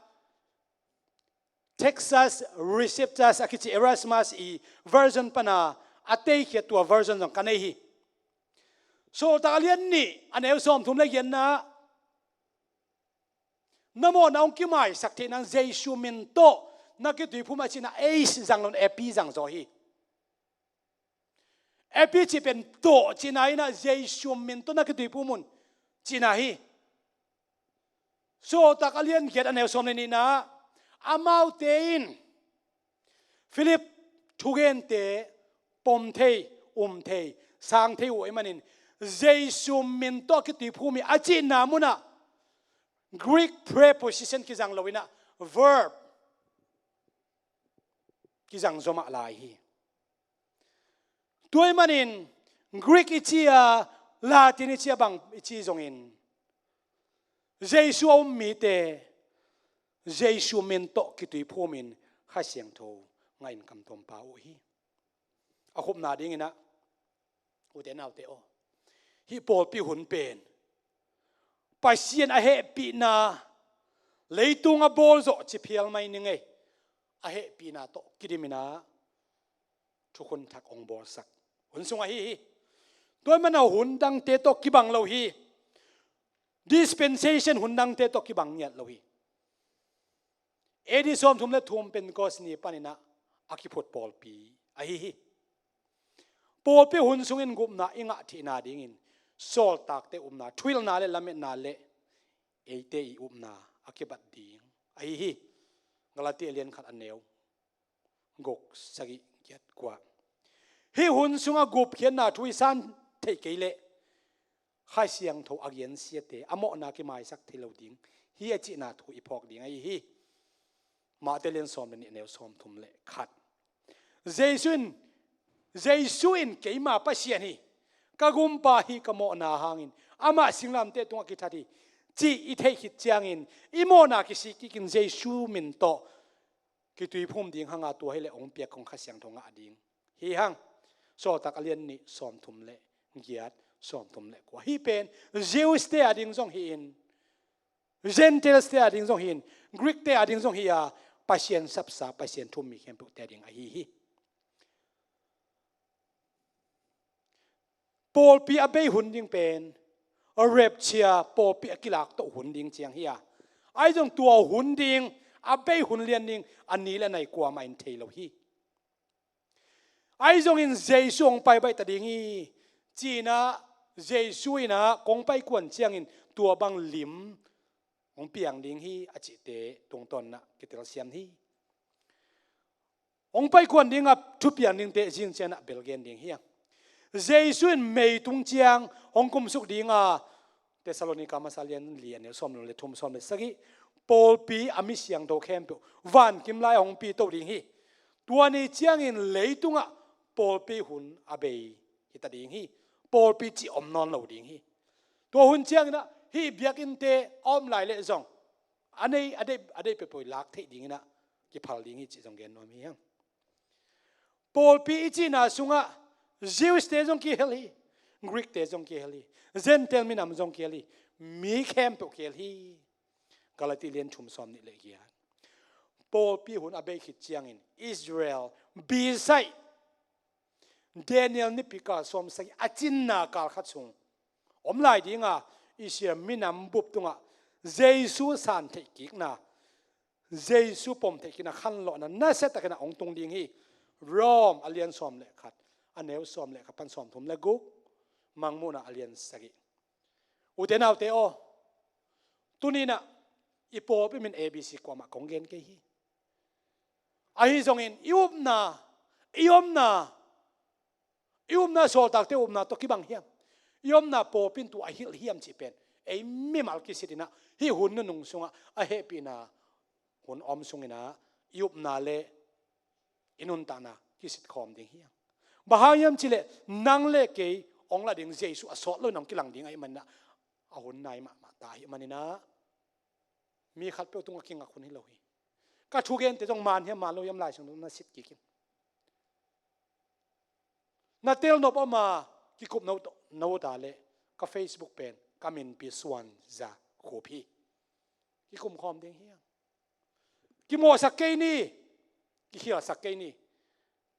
Textus Receptus a kici Erasmus i version pan a a teikhiat tua version zong ka nei hi. Sawltak a lian nih a neu sawmthum le giatna, na mawhna hong kimaisak theih nang Jesu min tawh na kituiphum a cihna eis zang lo in epi zang zaw hi. Epi cih pen tawh cihna in ah, Jesu min tawh na kituiphum un cihna hi. Sawltak a lian giat a neu sawm le nihna, amaute in Philip thugente pom thei, um thei, sang thei uh ahih manin, Jesu min tawh kituiphum hi a cihna munah Greek preposition kizang lo in ah, verb kizang zaw mah lai hi. Tua ahih manin Greek i ci a, Latin i ci a, bang i ci zongin, Jesu a um mite Jesu min tawh kituiphumin Kha Siangtho ngah in kamtuam pah uh hi. A khupna dingin ah, ute naute aw, hih pawlpi hun pen Pasian a hehpihna, leitung a bawl zawh ci phial mai ning ei, a hehpihna tawh kidim in ah thukhun thak hong bawlsak hun sung ahi hi. Tua ahih manin hun dangte tawh kibang lo hi. Dispensation hun dangte tawh kibang ngiat lo hi. A D sawmthum le thum Pentecost ni panin ah a kiphut pawlpi ahi hi. Pawlpi hun sungin gupna i ngah theihna dingin sawltakte upna, thuhilhna le lametna le eite i upna a kibat ding ahi hi. Galati a lian khat a neu guk, sagih, giat, kua. Hih hun sungah gupkhiatna thu i san theih kei leh Kha Siangtho a gensiate a mawhna kimaisak thei lo ding hi a cihna thu i phawk ding ahi hi. Mate lian sawm le nih, neu sawmthum le khat. Jesu in, Jesu in keima Pasian hi, ka gumpa hi, ka mawhna hangin amah singlamteh tungah kithat hi, cih i theih khit ciangin i mawhna kisik kikin Jesu min tawh kituiphum ding hang a, tua hileh hong piak kong Kha Siangtho ngah ding hi hang. Sawltak a lian nih, sawmthum le giat, sawmthum le kua. Hih pen Jews te a ding zong hi-in, Gentiles te a ding zong hi-in, Greek te a ding zong hi a, Pasian sapsa, Pasian thu-um mi khempeuhte a ding ahi hi. Pawlpi a bei hun ding pen rapture, pawlpi a kilaktoh hun ding ciang hi a, ahi zong tua hun ding, a bei hun lian ding a ni le a nai kuamah in thei lo hi. Ahi zongin Jesu hong pai baih ta ding hi, ci-in ah, Jesu in ah kong pai kuan ciangin tua bang lim hong piang ding hi a cihte tungtawn in ah kitelsiam hi. Hong pai kuan ding a thupiang dingte zing ciang in ah bel gen ding hi hang. Jesu in mei tung ciang hong kumsuk ding a, Thessalonika masa lian li a neu sawm le thum, sawm le sagih, pawlpi a mi siangtho khempeuh vankim lai-ah hong pito ding hi. Tua ni ciangin leitungah pawlpi hun a bei hi ta ding hi. Pawlpi cih om nawn lo ding hi. Tua hun ciangin ah hih biakinnte a om lai leh zong a nei, a deih, a deih peuhpeuh lak theih dingin ah kiphal ding hi cih zong gen nuam hi hang. Pawlpi i cihna sungah Jews te zong kihel hi, Greek te zong kihel hi, Gentile minam zong kihel hi, mi khempeuh kihel hi. Galati lian thum, sawm nih le giat. Pawlpi hun a bei khit ciangin Israel, beside Daniel nipi kal sawmsagih a cinna kal khat sung om lai dinga Israel minam bup tungah Jesu san theih kikna, Jesu pom theih kikna khanlawhna nasia takin a hong tung ding hi. Rom a lian sawm le khat, a neu sawm le khat pan sawmthum le guk, Mangmuhna a lian sagih. Ute naute aw, tuni-in ah i pawlpi min A B C kuamah kong gen kei hi. Ahi zongin i upna, i omna, i upna sawltakte upna tawh kibang hiam? I omna pawlpi in tua a hilh hiam cih pen ei mimal kisit in ah hih hun nunung sungah a hehpihna hun om sungin ah i upna le i nuntakna kisit khawm ding hi hang. Bang hang hiam cih leh nang le kei hong la ding Jesu a sawt loin hong kilang ding ahih manin ah, a hun nai mahmah ta ahih manin ah mi khatpeuh tungah kingak hun hi lo hi. Ka thugente zong man hiam man lo hiam Lai Siangtho na sit kik in. Na telnop om a kikup no, no ta leh ka Facebook pen ka minpi Suan Za Khup hi. Kikum khawm ding hi hang. Kimawhsak kei ni, kikhialsak kei ni.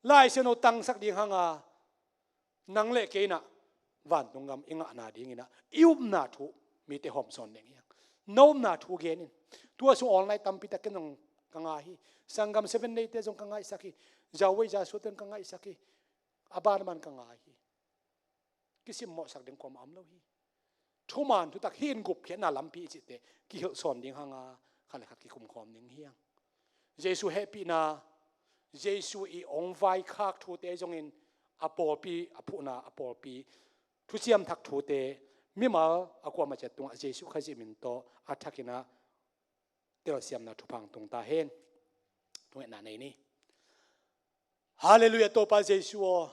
Lai Siangtho tangsak ding hang a, nang le kei in ah vantung gam i ngahna dingin ah i upna thu mite hawmsawn ding hi hang. Na upna thu gen in. Tua sung online tampi tak ken zong ka ngai hi. Sanggam Seven Day te zong ka ngaihsak hi. Zawei Zasua te zong ka ngaihsak hi. A ban a ban ka ngai hi. Kisimmawhsak ding kuamah om lo hi. Thuman thutak hi in gupkhiatna lampi i cihte kihilhsawn ding hang a, khat le khat kikum khawm ding hi hang. Jesu hehpihna, Jesu i hong vaikhak thute zongin a pawlpi, a phuhna, a pawlpi thuciam thak thute mimal a kuamah ciat tungah Jesu Khazih min tawh a thakin ah telsiamna thupha hong tung ta hen. Thungetna nei ni. Halleluiah, Topa Jesu aw.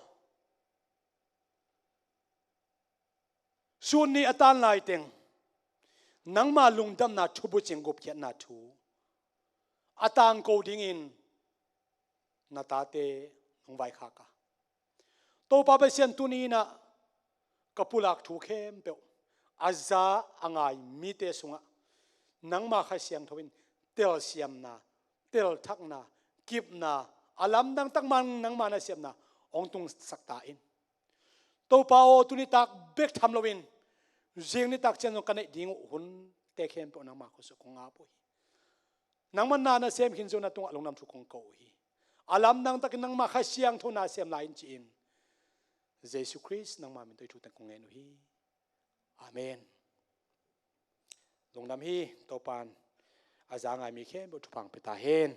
Sun ni a tan laiteng nangma lungdamna thu bucing gupkhiatna thu a tangko dingin na tate nong vaikhak a, Topa Pasian, tuni-in ah ka pulak thu khempeuh a za a ngai mite sungah nangma Kha Siangtho in telsiamna, telthakna, kipna, a lamdang tak man nangma nasepna hong tungsak ta in. Topa aw, tuni tak bek tham loin zing nitak ciang zong ka neih ding uh hunte khempeuh nangma khut sungah kong ap uh hi. Nangma na nasem khin zo na tungah lungdam thu kong ko uh hi. A lamdang takin nangma Kha Siangtho na sem lai in ci-in Jesu Khrist nangma min tawh i thu teng kong ngen uh hi. Amen. Lungdam hi. Topa'n a za ngai mi khempeuh thupha hong pia ta hen.